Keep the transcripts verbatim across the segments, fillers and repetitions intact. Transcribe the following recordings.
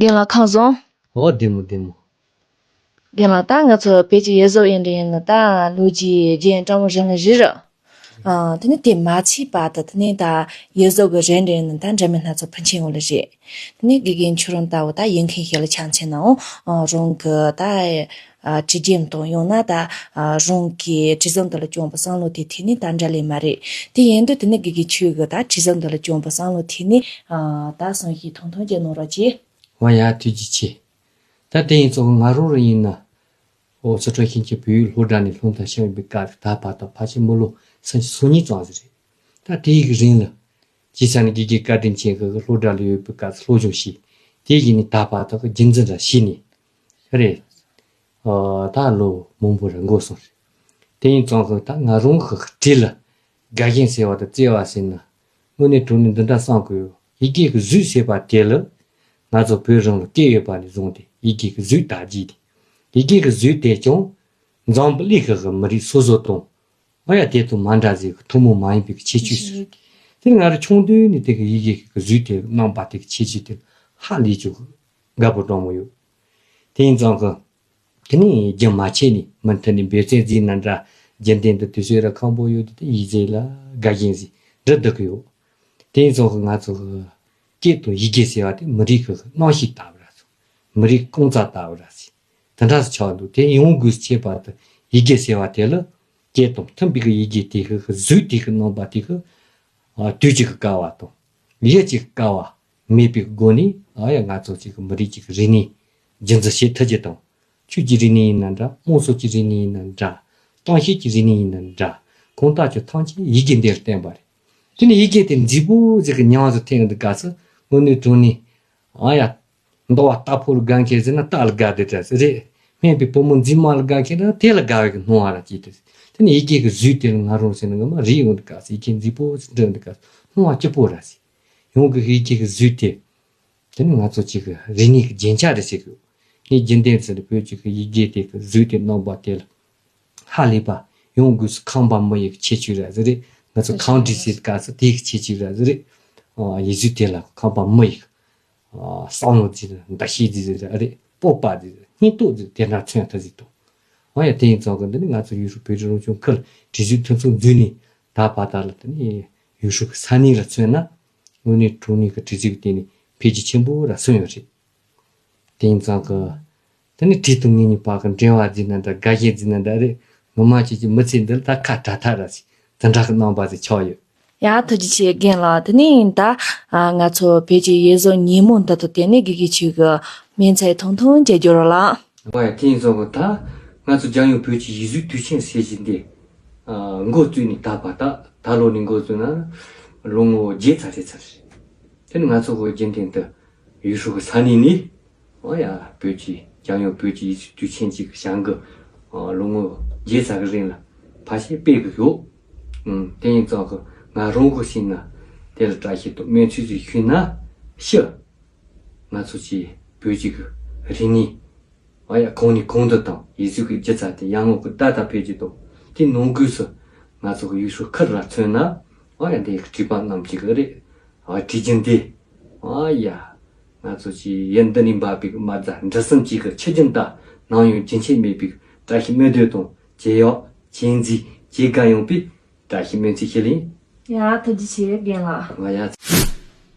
རྒན་ལགས་ཁམས་བཟང་། ཨོ་བདེ་མོ་བདེ་མོ། རྒན་ལགས་ད་ང་ཚོ་བོད་ཀྱི་ཡུལ་གཟུགས་ཡིན་འདྲ་ཡིན་ན་ད་ལོ་རྒྱུས་རྒྱན་སྤྲང་བོ་རིང་ལ་རེད། ཨ་དེ་ནི་དེ་མ་ཚད་པ་ད་དེ་ནི་ད་ཡུལ་གཟུགས་ཀྱི་རིགས་འདྲ་ཡིན་ན་ད་འདྲ་མིན་སྣ་ཚོགས་ཕོན་ཆེན་ཡོད་ལ་རེད། དེ་ནི་དགེ་རྒན་ཁྱོད་རང་ལྟ་བུ་ད་ཡིག་མཁན་ཞིག་ལ་ཆ་མཚོན་ནའང་ཨ་རང་གི་ད་ཨ་དྲི་རྒྱན་དང་ཡང་ན་ད་ཨ་རང་གི་དྲི་ཟམ་དེ་ལ་བཅངས་པའི་བསམ་བློ་དེ་ཐད་ནས་ད་འདྲ་ལས་མ་རེད། དེ་ཡིན་དུས་དེ་ནི་དགེ་རྒན་ཁྱོད་ཀྱི་ད་དྲི་ཟམ་དེ་ལ་བཅངས་པའི་བསམ་བློ་ཐད་ནས་ཨ་ད་གསུང་བཤད་ཐུང་ཐུང་ཅིག་གནང་རོགས་གྱིས། ཝ་ཡ་ཐུགས་རྗེ་ཆེ། ད་དེ་ཡིན་ཙང་ང་རང་རང་ཡིན་ན། ཨོ་སི་ཁྲོན་ཞིང་ཆེན་བོད་ཡིག་སློབ་གྲྭ་ནས་སློབ་མཐར་ཕྱིན་པའི་སྐབས་ད་བར་དུ་ཕལ་ཆེར་མི་ལོ་སུམ་ཅུ་སོ་གཉིས་ཙམ་ཞིག་རེད། ད་དེའི་གི་རིང་ལ་རྗེས་ས་ནས་དགེ་རྒན་བཀའ་དྲིན་ཅན་གྱི་སློབ་གྲྭ་ལ་ཡོད་པའི་སྐབས་སུ་སློབ་སྦྱོང་བྱས། དེ་བཞིན་ནས་ད་བར་དུ་རྒྱུན་འཛིན་ར་བྱས་ནས་རེད། ཨོ་ད་ལོ་མང་པོ་ར་འགོར་སོང་རེད། དེ་ཡིན་ཙང་གི་ད་ང་རང་གི་བྲིས་ལ། དགའ་ཞེན་ཟེར་བ་དང་བརྩེ་བ་ཟེར་ན། དངོས་གནས་དྲང་གནས་འདི་འདྲ་བསམ་དགོས་ཡོད། ཡི་གེ་གི་གཟུགས་ཟེར་བ་དེ་ལ། ང་ཚོ་བོད་རང་ལ་སྐད་ཡོད་པ་ནས་བཟུང་སྟེ་ཡི་གེ་གི་གཟུགས་དར་རྒྱས་ཏེ། ཡི་གེ་གི་གཟུགས་དེ་ཀྱང་། འཛམ་བུ་གླིང་གི་མི་རིགས་སོ་སོ་དང་། ཨ་ཡ་དེ་དང་མ་འདྲ་ཟེར་གི་ཐུན་མོང་མ་ཡིན་པའི་གི་ཁྱད་ཆོས་ཟེར། དེ་ང་རང་ཆུང་དུས་ནས་དེ་གི་ཡི་གེ་གི་གཟུགས་དེ་རྣམ་པ་དེ་གི་ཁྱད་ཆོས་དེ་ཧ་ལས་ཅིག་དགའ་པོ་དྲང་མོ་ཡོད། དེ་ཡིན་ཙང་གི། དེ་ནས་རྒྱུན་མ་ཆད་ནས་མུ་མཐུད་ནས་འབད་བརྩོན་མཛད་ན་འདྲ། རྒྱུན་ལྡན་དུ་དུས་ཚོད་ར་ཁང་པོ་ཡོད་དེ་ཡིག་ཚད་ལ་དགའ་ཞེན་ཟིག་འབྲི་བསྡད་ཀྱི་ཡོད། དེ་ཡིན་ཙང་ང་ཚོ་གི་སྐད་དང་ཡི་གེ་ཟེར་བ་དེ་མི་རིགས་ཀྱི་རྣམ་ཤེས་ལྟ་བུ་ར་ཚོ། མི་རིགས་རྐང་རྩ་ལྟ་བུ་ར་ཟིག་དེ་འདྲ་ཟིག་ཆགས་འདུག་དེ་ཡོང་དགོས་ཁྱད་པར་དུ་ཡི་གེ་ཟེར་བ་དེ་ལ་སྐད་དང་མཐུན་པའི་གི་ཡི་གེ་དེ་གི་གཟུགས་དེ་གི་རྣམ་པ་དེ་གི་དུས་གཅིག་གི་སྐལ་བ་དང་། ཡུལ་གཅིག་གི་སྐལ་བ་མེད་པའི་སྒོ་ནས་ཨ་ཡ་ང་ཚོ་གཅིག་གི་མི་རིགས་གཅིག་གི་རིག་གནས་རྒྱུན་འཛིན་བྱེད་ཐུབ་རྒྱུ་དང་། ཆོས་ཀྱི་རིག་གནས་ཡིན་ན་འདྲ། དམངས་སྲོལ་གྱི་རིག་གནས་ཡིན་ན་འདྲ། གཏམ་བཤད་ཀྱི་རིག་གནས་ཡིན་ན་འདྲ། གང་ལྟར་ཀྱང་ཐམས་ཅད་ཡི་གེ་འདིར་བརྟེན་པ་རེད། དེ་ནས་ཡི་གེ་དེ་མཛེས་པོ་ཟིག་གི་ཉམས་སུ་ཐོན་ཡོང་དུས་སྐབས་སུ་དངོས་གནས་དྲང་གནས་ཨ་ཡ། མདོ་བ་རྟ་ཕོ་ལ་དགའ་མཁན་ཟེར་ན་རྟ་ལ་དགའ་བསྡད་འདྲ་ཟིག་རེད། སྨན་པའི་བུ་མོ་མཛེས་མ་ལ་དགའ་མཁན་ན་དེ་ལ་དགའ་བའི་གི་སྣང་བ་ར་སྐྱེས་ཏེ། དེ་ནས་ཡི་གེ་གི་གཟུགས་དེ་ལ་ང་རང་ཟེར་ན་ངོ་མ་རིག་ཡོང་དུས་སྐབས་སུ་ཡི་གེ་མཛེས་པོ་ཟིག་འབྲི་ཡོང་དུས་སྐབས་སུ་སྣང་བ་སྐྱིད་པོ་ར་ཟིག་ཡོང་གི་ཡི་གེ་གི་གཟུགས་དེ། དེ་ནི་ང་ཚོ་གཅིག་གི་རིག་གནས་ཀྱི་རྒྱན་ཆ་རེད་ཟེར་གི་ཡོད། ངས་རྒྱུན་ལྡན་ཚོ་ལ་བོད་ཀྱི་གི་ཡི་གེ་དེ་གི་གཟུགས་དེ་རྣམ་པ་དེ་ལ་ཧ་ལས་པ་ཡོང་དགོས་སུ་ཁང་པ་མི་ཡི་གི་ཁྱད་ཆོས་ར་ཟེར་རེད། ང་ཚོ་ཁང་བྲིས་ཟེར་སྐབས་སུ་དེ་གི་ཁྱད་ཆོས་ར་ཟེར་རེད། ཨ་ཡིག་གཟུགས་དེ་ལ་ཁང་པ་མི་ཡི་གི་ཨ་བསམ་བློ་ཟེར་འདུ་ཤེས་ཟེར་ར་རེད། སྤོབས་པ་ཟེར་སྙིང་སྟོབས་ཟེར་དེ་འདྲ་མཚོན་ཐུབ་ཟིག་དང་། ཨ་ཡ་དེ་ཡིན་ཙང་གི་འདི་ནི་ང་ཚོ་ཡུས་ཧྲུའུ་བོད་རིགས་རང་སྐྱོང་ཁུལ་སྒྲིག་འཛུགས་འཐུས་ཚང་འཛུལ་ནས་ད་བར་དག་ལ་དེ་ནི་ཡུས་ཧྲུའུ་གི་ས་གནས་ལ་མཚོན་ན། དངོས་གནས་དྲང་གནས་ཀྱི་སྒྲིག་འཛུགས་དེ་ནི་འཕེལ་རྒྱས་ཆེན་པོ་ར་སོན་ཡོད་རེད། དེ་ཡིན་ཙང་གི། དེ་ནི་བྲིས་དང་ངེད་གཉིས་བར་གྱི་འབྲེལ་བ་འཛིན་ན་འདྲ། དགའ་ཞེན་འཛིན་ན་འདྲ་རེད། ངོ་མ་ཁྱེད་ཀྱི་མི་ཚེ་འདི་ལ་ད་ཁ་བྲལ་ཐལ་ར་ཟིག་དེ་འདྲ་གི་རྣམ་པ་ཟིག་ཆགས་ཡོད། ཡ་ཐུགས་རྗེ་ཆེ་རྒན་ལགས། དེ་ནི་ད་ང་ཚོ་བོད་ཀྱི་ཡུལ་གཟུགས་ཉིན་མོ་འདི་དང་དེ་ནི་དགེ་རྒན་ཁྱོད་ཀྱི་སྨན་རྩིས་ཐུང་ཐུང་བྱེད་རྒྱུ་རོགས་ལ། ཨ་ཡ་དེ་ཡིན་ཙང་གི་ད་ང་ཚོ་རྒྱལ་ཡོངས་བོད་ཀྱི་ཡིག་གཟུགས་དུས་ཆེན་ཟེར་གྱི་འདི་འགོ་བཙུགས་ནས་ད་བར་ད་ད་ལོ་ནས་འགོ་བཙུགས་ན་ལོ་ངོ་བརྒྱད་ཙམ་རེད་ཚར་རེད། དེ་ནི་ང་ཚོ་གི་རྒྱུན་ལྡན་དུ་ཡུས་ཧྲུའུ་གི་ས་གནས་ནས་ཨོ་ཡ་བོད་ཀྱི་རྒྱལ་ཡོངས་བོད་ཀྱི་ཡིག་གཟུགས་དུས་ཆེན་གཅིག་གི་བྱ་འགུལ་ལོ་ངོ་བརྒྱད་ཙམ་གི་རིང་ལ་ཕལ་ཆེར་སྤེལ་གི་ཡོད། ཨུམ་དེ་ཡིན་ཙང་གི་ང་རང་གི་སེམས་ན་དེ་ལ་བཀྲ་ཤིས་དང་སྨོན་ཚིག་ཅིག་ཞུས་ན་ཤི། ང་ཚོ་ཀྱི་བོད་ཀྱི་གི་རིག་གནས་ཨ་ཡ་གོང་ནས་གོང་དུ་བཏང་། ཡིག་གཟུགས་ཀྱི་སྒྱུ་རྩལ་དེ་ཡར་ངོ་གི་ཏག་ཏག་སྤེལ་གྱི་འདུག་དེ་ནང་སྒོས་སུ་ང་ཚོ་གི་ཡུས་ཧྲུའུ་ཁུལ་ལ་མཚོན་ན་ཨ་ཡ་འདི་བྲིས་པ་རྣམས་ཀྱི་གི་རེད། ཨ་བྲིས་རྒྱུན་དེ་ཨ་ཡ་ང་ཚོ་ཀྱི་ཡུལ་འདི་ནས་འབབ་པའི་མ་རྩ་འབྲི་གསུམ་གྱི་གི་ཆུ་རྒྱུན་ལྟར་ནམ་ཡང་རྒྱུན་ཆད་མེད་པའི་བཀྲ་ཤིས་སྨོན་འདུན་དང་ཇེ་ཡག་ཇེ་མཛེས་ཇེ་དགའ་ཡོང་བའི་བཀྲ་ཤིས་སྨོན་ཚིག་ཞུ་ལེ། ཡ་ཐུགས་རྗེ་ཆེ་རྒན་ལགས། ང་ཡ།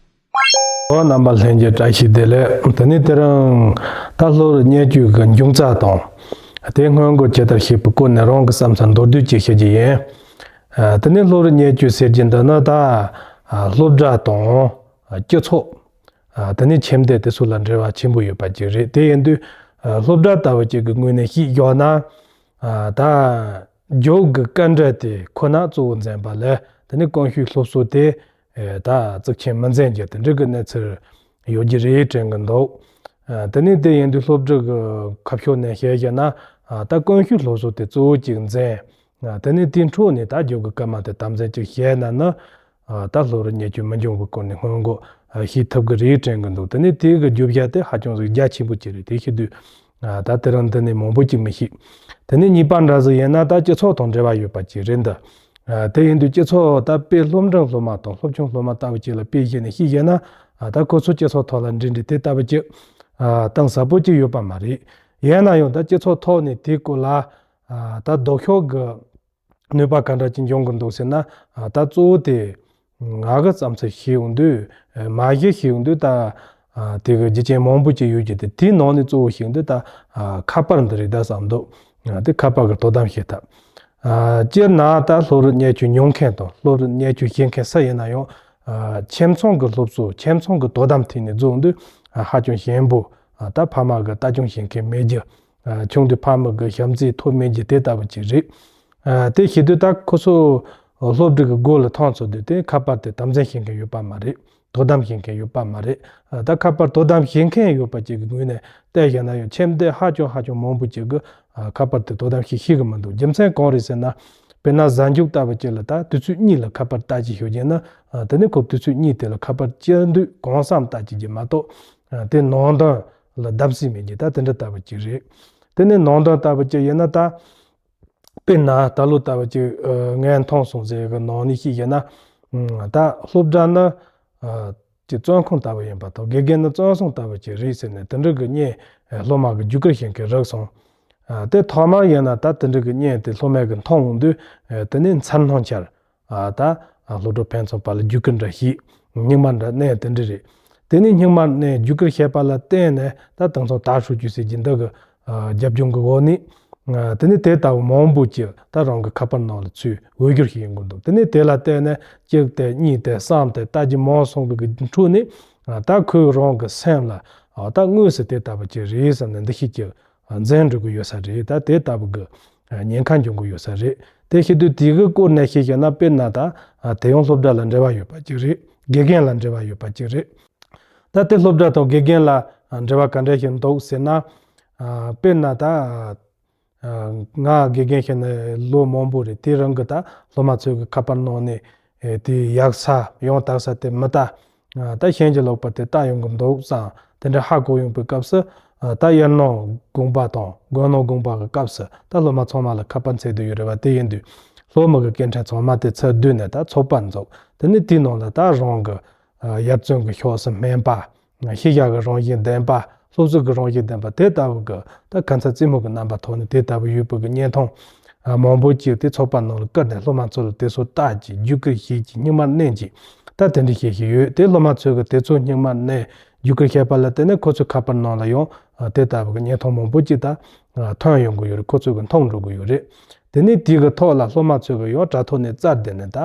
ཨོ་རྣམ་པ་ལྷན་རྒྱས་བཀྲ་ཤིས་བདེ་ལེགས། དེ་ནས་དེ་རིང་ད་སློབ་རིམ་གཉེར་སྐྱོང་གི་འབྱུང་རྩ་དང་། དེ་སྔོན་འགོག་ཇི་ལྟར་བྱེད་པའི་སྐོར་ནས་རང་གི་བསམ་ཚུལ་མདོར་བསྡུས་ཅིག་བཤད་རྒྱུ་ཡིན། ཨ་དེ་ནས་སློབ་རིམ་གཉེར་སྐྱོང་ཟེར་རྒྱུ་འདི་ནི་ད་ཨ་སློབ་གྲྭ་དང་སྤྱི་ཚོགས། ཨ་དེ་ནས་ཁྱིམ་སྡེ་དེ་ཚོ་ལ་འབྲེལ་བ་ཆེན་པོ་ཡོད་པ་ཅིག་རེད། དེ་ཡིན་དུས་ཨ་སློབ་གྲྭ་ལྟ་བུ་ཅིག་གི་ངོས་ནས་བཤད་ཡོད་ན། ཨ་ད། རྒྱུགས་ཀྱི་སྐར་འདྲ་དེ་ཁོ་ན་གཙོ་བོ་འཛིན་པ་ལས་དེ་ནི་ཀུན་ཤེས་སློབ་གསོ་དེ་ཨེ་ད་གཙིགས་ཆེན་མི་འཛིན་རྒྱུ་དེ་འདྲ་གི་གནས་ཚུལ་ཡོད་རྒྱུ་རེད་དྲན་གི་འདུག་ཨ་དེ་ནི་དེ་ཡིན་དུས་སློབ་ཕྲུག་གི་ཁ་ཕྱོགས་ནས་བཤད་བཞག་ན་ཨ་ད་ཀུན་ཤེས་སློབ་གསོ་དེ་གཙོ་བོ་གཅིག་འཛིན། ཨ་དེ་ནི་དེའི་འཕྲོ་ནས་ད་རྒྱུགས་ཀྱི་སྐར་མ་དེ་དམ་འཛིན་གཅིག་བྱས་ན་ནི་ཨ་ད་སློབ་རིམ་གཉེར་སྐྱོང་མི་འབྱུང་བའི་སྐོར་ནས་སྔོན་འགོག་ཨ་བྱེད་ཐུབ་ཀྱི་རེད་དྲན་གི་འདུག་དེ་ནི་དེ་གི་རྒྱུ་བཤད་དེ་ཧ་ཅང་ཟིག་རྒྱ་ཆེན་པོ་ཅིག་རེད། དེ་བྱེད་དུས། ཨ་ད་དེ་རིང་འདི་ནས་མང་པོ་ཅིག་མི་ཤེས། དེ་ནས་གཉིས་པ་འདྲ་ཟིག་ཡིན་ན་ད་སྤྱི་ཚོགས་དང་འབྲེལ་བ་ཡོད་པ་ཅིག་རེད་འདི། ཨ་དེ་ཡིན་དུས་སྤྱི་ཚོགས་ད་དཔེ་སློབ་འབྲིང་སློབ་མ་དང་སློབ་ཆུང་སློབ་མ་ལྟ་བུ་ཅིག་ལ་དཔེ་བཞག་ནས་ཤེས་བཞག་ན། ཨ་ད་ཁོ་ཚོ་སྤྱི་ཚོགས་ཐོག་ལ་འགྲིག་འགྲིག་དེ་ལྟ་བུ་ཅིག་གཏིང་ཟབ་པོ་ཅིག་ཡོད་པ་མ་རེད། ཡིན་ན་ཡང་ད་སྤྱི་ཚོགས་ཐོག་ནས་དེའི་སྐོར་ལ་ད་ལྡོག་ཕྱོགས་ཀྱི་ནུས་པ་ག་འདྲ་ཅིག་འབྱུང་གི་འདུག་ཟེར་ན། ད་གཙོ་བོ་དེ་ང་གི་བསམ་ཚུལ་ཞིག་ཡོང་དུས། མ་གཞི་ཞིག་ཡོང་དུས་ད་དེ་གི་རྒྱུ་རྐྱེན་མང་པོ་ཅིག་ཡོད་ཀྱི་དེ། དེའི་ནང་ནས་གཙོ་བོ་ཞིག་ཡོང་དུས་ད་ཁ་པར་འདི་རེད་ད་བསམ་འདུག་དེ་ཁ་པར་གི་དོ་དམ་བྱེད་ཐབས། སྤྱིར་ན་ད་སློབ་རིམ་བརྙས་བཅོས་མྱོང་མཁན་དང་སློབ་རིམ་བརྙས་བཅོས་བྱེད་མཁན་སུ་ཡིན་ན་ཡང་། ཁྱིམ་ཚང་གི་སློབ་གསོ། ཁྱིམ་ཚང་གི་དོ་དམ་ཐད་ནས་འཛུགས་དུས་ཧ་ཅང་ཞན་པོ། ད་ཕ་མ་གི་ལྟ་སྐྱོང་བྱེད་མཁན་མེད་རྒྱུ། ཆུང་དུས་ཕ་མ་གི་བྱམས་བརྩེ་ཐོབ་མེད་རྒྱུ་དེ་ལྟ་བུ་ཅིག་རེད། དེ་བྱེད་དུས་ད་ཁོ་ཚོ་སློབ་ཕྲུག་གི་མགོ་ལ་ཐོན་ཚར་དུས་དེ་ཁ་པར་དེ་དམ་འཛིན་བྱེད་མཁན་ཡོད་པ་མ་རེད། དོ་དམ་བྱེད་མཁན་ཡོད་པ་མ་རེད། ད་ཁ་པར་དོ་དམ་བྱེད་མཁན་ཡོད་པ་ཅིག་གི་ངོས་ནས་བལྟས་བཞག་ན་ཡང་ཁྱིམ་སྡེ་ཧ་ཅང་ཧ་ཅང་མང་པོ་ཅིག་གི་ཁ་པར་དེ་དོ་དམ་བྱེད་ཤེས་ཀྱི་མི་འདུག་རྒྱུ་མཚན་གང་རེད་ཟེར་ན། དཔེར་ན་གཟའ་མཇུག་ལྟ་བུ་ཅིག་ལ་ད་དུས་ཚོད་གཉིས་ལ་ཁ་པར་ལྟ་ཅིག་ཞུ་རྒྱུ་ན། དེ་ནས་ཁོ་དུས་ཚོད་གཉིས་དེ་ལ་ཁ་པར་སྤྱི་འདུས་གང་བསམ་ལྟ་ཅིག་རྒྱུ་མ་གཏོགས། དེ་ནང་དོན་ལ་བདམས་གསེས་མེད་རྒྱུ་ད་དེ་འདྲ་ལྟ་བུ་ཅིག་རེད། དེ་ནས་ནང་དོན་ལྟ་བུ་ཅིག་ཡིན་ན་ད། དཔེར་ན་ད་ལོ་ལྟ་བུ་ཅིག་ངས་མཐོང་སོང་ཟེར་གི་ནང་ནས་ཤིག་ཡིན་ན། ད་སློབ་གྲྭ་ནི་ཅིག་བཙོན་ཁང་ལྟ་བུ་ཡིན་པ་དང་དགེ་རྒན་ནི་བཙོན་སྲུང་ལྟ་བུ་ཅིག་རེད་ཟེར་ནས་དེ་འདྲ་གི་བརྙན་སློབ་མ་གི་རྒྱུགས་སྐུལ་བྱེད་མཁན་རག་སོང་། དེ་ཐོག་མར་ཡིན་ན་ད་དེ་འདྲ་གི་བརྙན་དེ་སློབ་མས་གི་མཐོང་འོང་དུས། དེ་ནས་མཚར་སྣང་འཆར། ད་སློབ་གྲོགས་ཕན་ཚུན་བར་ལ་རྒྱུགས་སྐུལ་འདྲ་བྱས། སྙིང་མ་འདྲ་མནན་དེ་འདྲ་རེད། དེ་ནས་སྙིང་མ་མནན་རྒྱུགས་སྐུལ་བྱས་པ་ལ་བརྟེན་ནས་ད་དེང་སང་དར་ཧྲུའུ་ཅུ་ཟེར་གྱི་འདི་གི་རྒྱབ་ལྗོངས་ཀྱི་འོག་ནས། དེ་ནས་དེ་ལྟ་བུ་མང་པོ་ཅིག་ད་རང་གི་ཁ་པར་ནང་ལ་ཚུར་འོས་སྦྱོར་བྱེད་ཡོང་གི་འདུག་དེ་ནས་དེ་ལ་བརྟེན་ནས་གཅིག་དེ་གཉིས་དེ་གསུམ་དེ་ལྟ་རྒྱུ་མང་སོང་བའི་གི་ཁྲོད་ནས། ད་ཁོས་རང་གི་སེམས་ལ་ད་དངོས་སུ་དེ་ལྟ་བུ་ཅིག་རེད་བསམ་ནས་འདུ་ཤེས་ཀྱི་འཛིན་འགྲོ་གི་ཡོད་ས་རེད། ད་དེ་ལྟ་བུ་གི་ཉེན་ཁ་འབྱུང་གི་ཡོད་ས་རེད། དེ་བྱེད་དུས་དེ་གི་སྐོར་ནས་བཤད་བཤད་ན། དཔེར་ན་ད་དེ་ཡང་སློབ་གྲྭ་ལ་འབྲེལ་བ་ཡོད་པ་ཅིག་རེད། དགེ་རྒན་ལ་འབྲེལ་བ་ཡོད་པ་ཅིག་རེད། ད་དེ་སློབ་གྲྭ་དང་དགེ་རྒན་ལ་འབྲེལ་བ་ག་འདྲ་ཞིག་འདུག་ཟེར་ན། དཔེར་ན་ད་ང་དགེ་རྒན་བྱས་ནས་ལོ་མང་པོ་རེད། དེ་རིང་གི་ད་སློབ་མ་ཚོའི་གི་ཁ་པར་ནང་ནས་དེ་ཡག་ས་ཡང་དག་ས་དེ་མི་ལྟ། ད་གཞན་གྱི་ལོག་པ་དེ་ལྟ་ཡོང་གི་འདུག་བསམ་དེ་འདྲ་ཧ་གོ་ཡོང་པའི་སྐབས་སུ། ད་དབྱར་གནང་དགོངས་པ་དང་དགུན་གནང་དགོངས་པ་གི་སྐབས་སུ་ད་སློབ་མ་ཚང་མ་ལ་ཁ་པར་འཚོལ་བསྡད་ཡོད་རེད་པ། དེ་ཡིན་དུས་སློབ་མ་གི་སྐད་འཕྲིན་ཚང་མ་དེ་ཚུར་བསྡུས་ནས་ད་ཚོགས་པ་འཛུགས། དེ་ནས་དེའི་ནང་ལ་ད་རང་གི་ཡར་བརྩོན་གྱི་ཕྱོགས་སུ་སྨན་པ། ཤེས་བྱ་གི་རང་བཞིན་ལྡན་པ། སློབ་གསོ་གི་རང་བཞིན་ལྡན་པ་དེ་ལྟ་བུ་གི་ད་ཁ་མཚར་རྩེད་མོ་གི་རྣམ་པ་ཐོག་ནས་དེ་ལྟ་བུ་ཡོད་པའི་གི་བརྙན་ཐུང་མང་པོ་ཅིག་དེ་ཚོགས་པ་ནང་ལ་བསྐུར་ནས་སློབ་མ་ཚོ་ལ་དེ་ཚོ་ལྟ་ཅིག་རྒྱུགས་སྐུལ་བྱེད་ཅིག་སྙིང་མ་མནན་ཅིག་ད་དེ་འདྲ་བྱེད་བཞིན་ཡོད། དེ་སློབ་མ་ཚོས་གི་དེ་ཚོ་སྙིང་མ་མནན་རྒྱུགས་སྐུལ་བྱས་པ་ལ་བརྟེན་ནས་ཁོ་ཚོའི་ཁ་པར་ནང་ལ་ཡང་དེ་ལྟ་བུ་གི་བརྙན་ཐུང་མང་པོ་ཅིག་ད་ཐོན་ཡོང་གི་ཡོད་རེད། ཁོ་ཚོས་གི་མཐོང་འགྲོ་གི་ཡོད་རེད། དེ་ནས་དེ་གི་ཐོག་ལ་སློབ་མ་ཚོས་གི་ཡང་དྲ་ཐོག་ནས་རྩ་བསྡད་ནས་ད་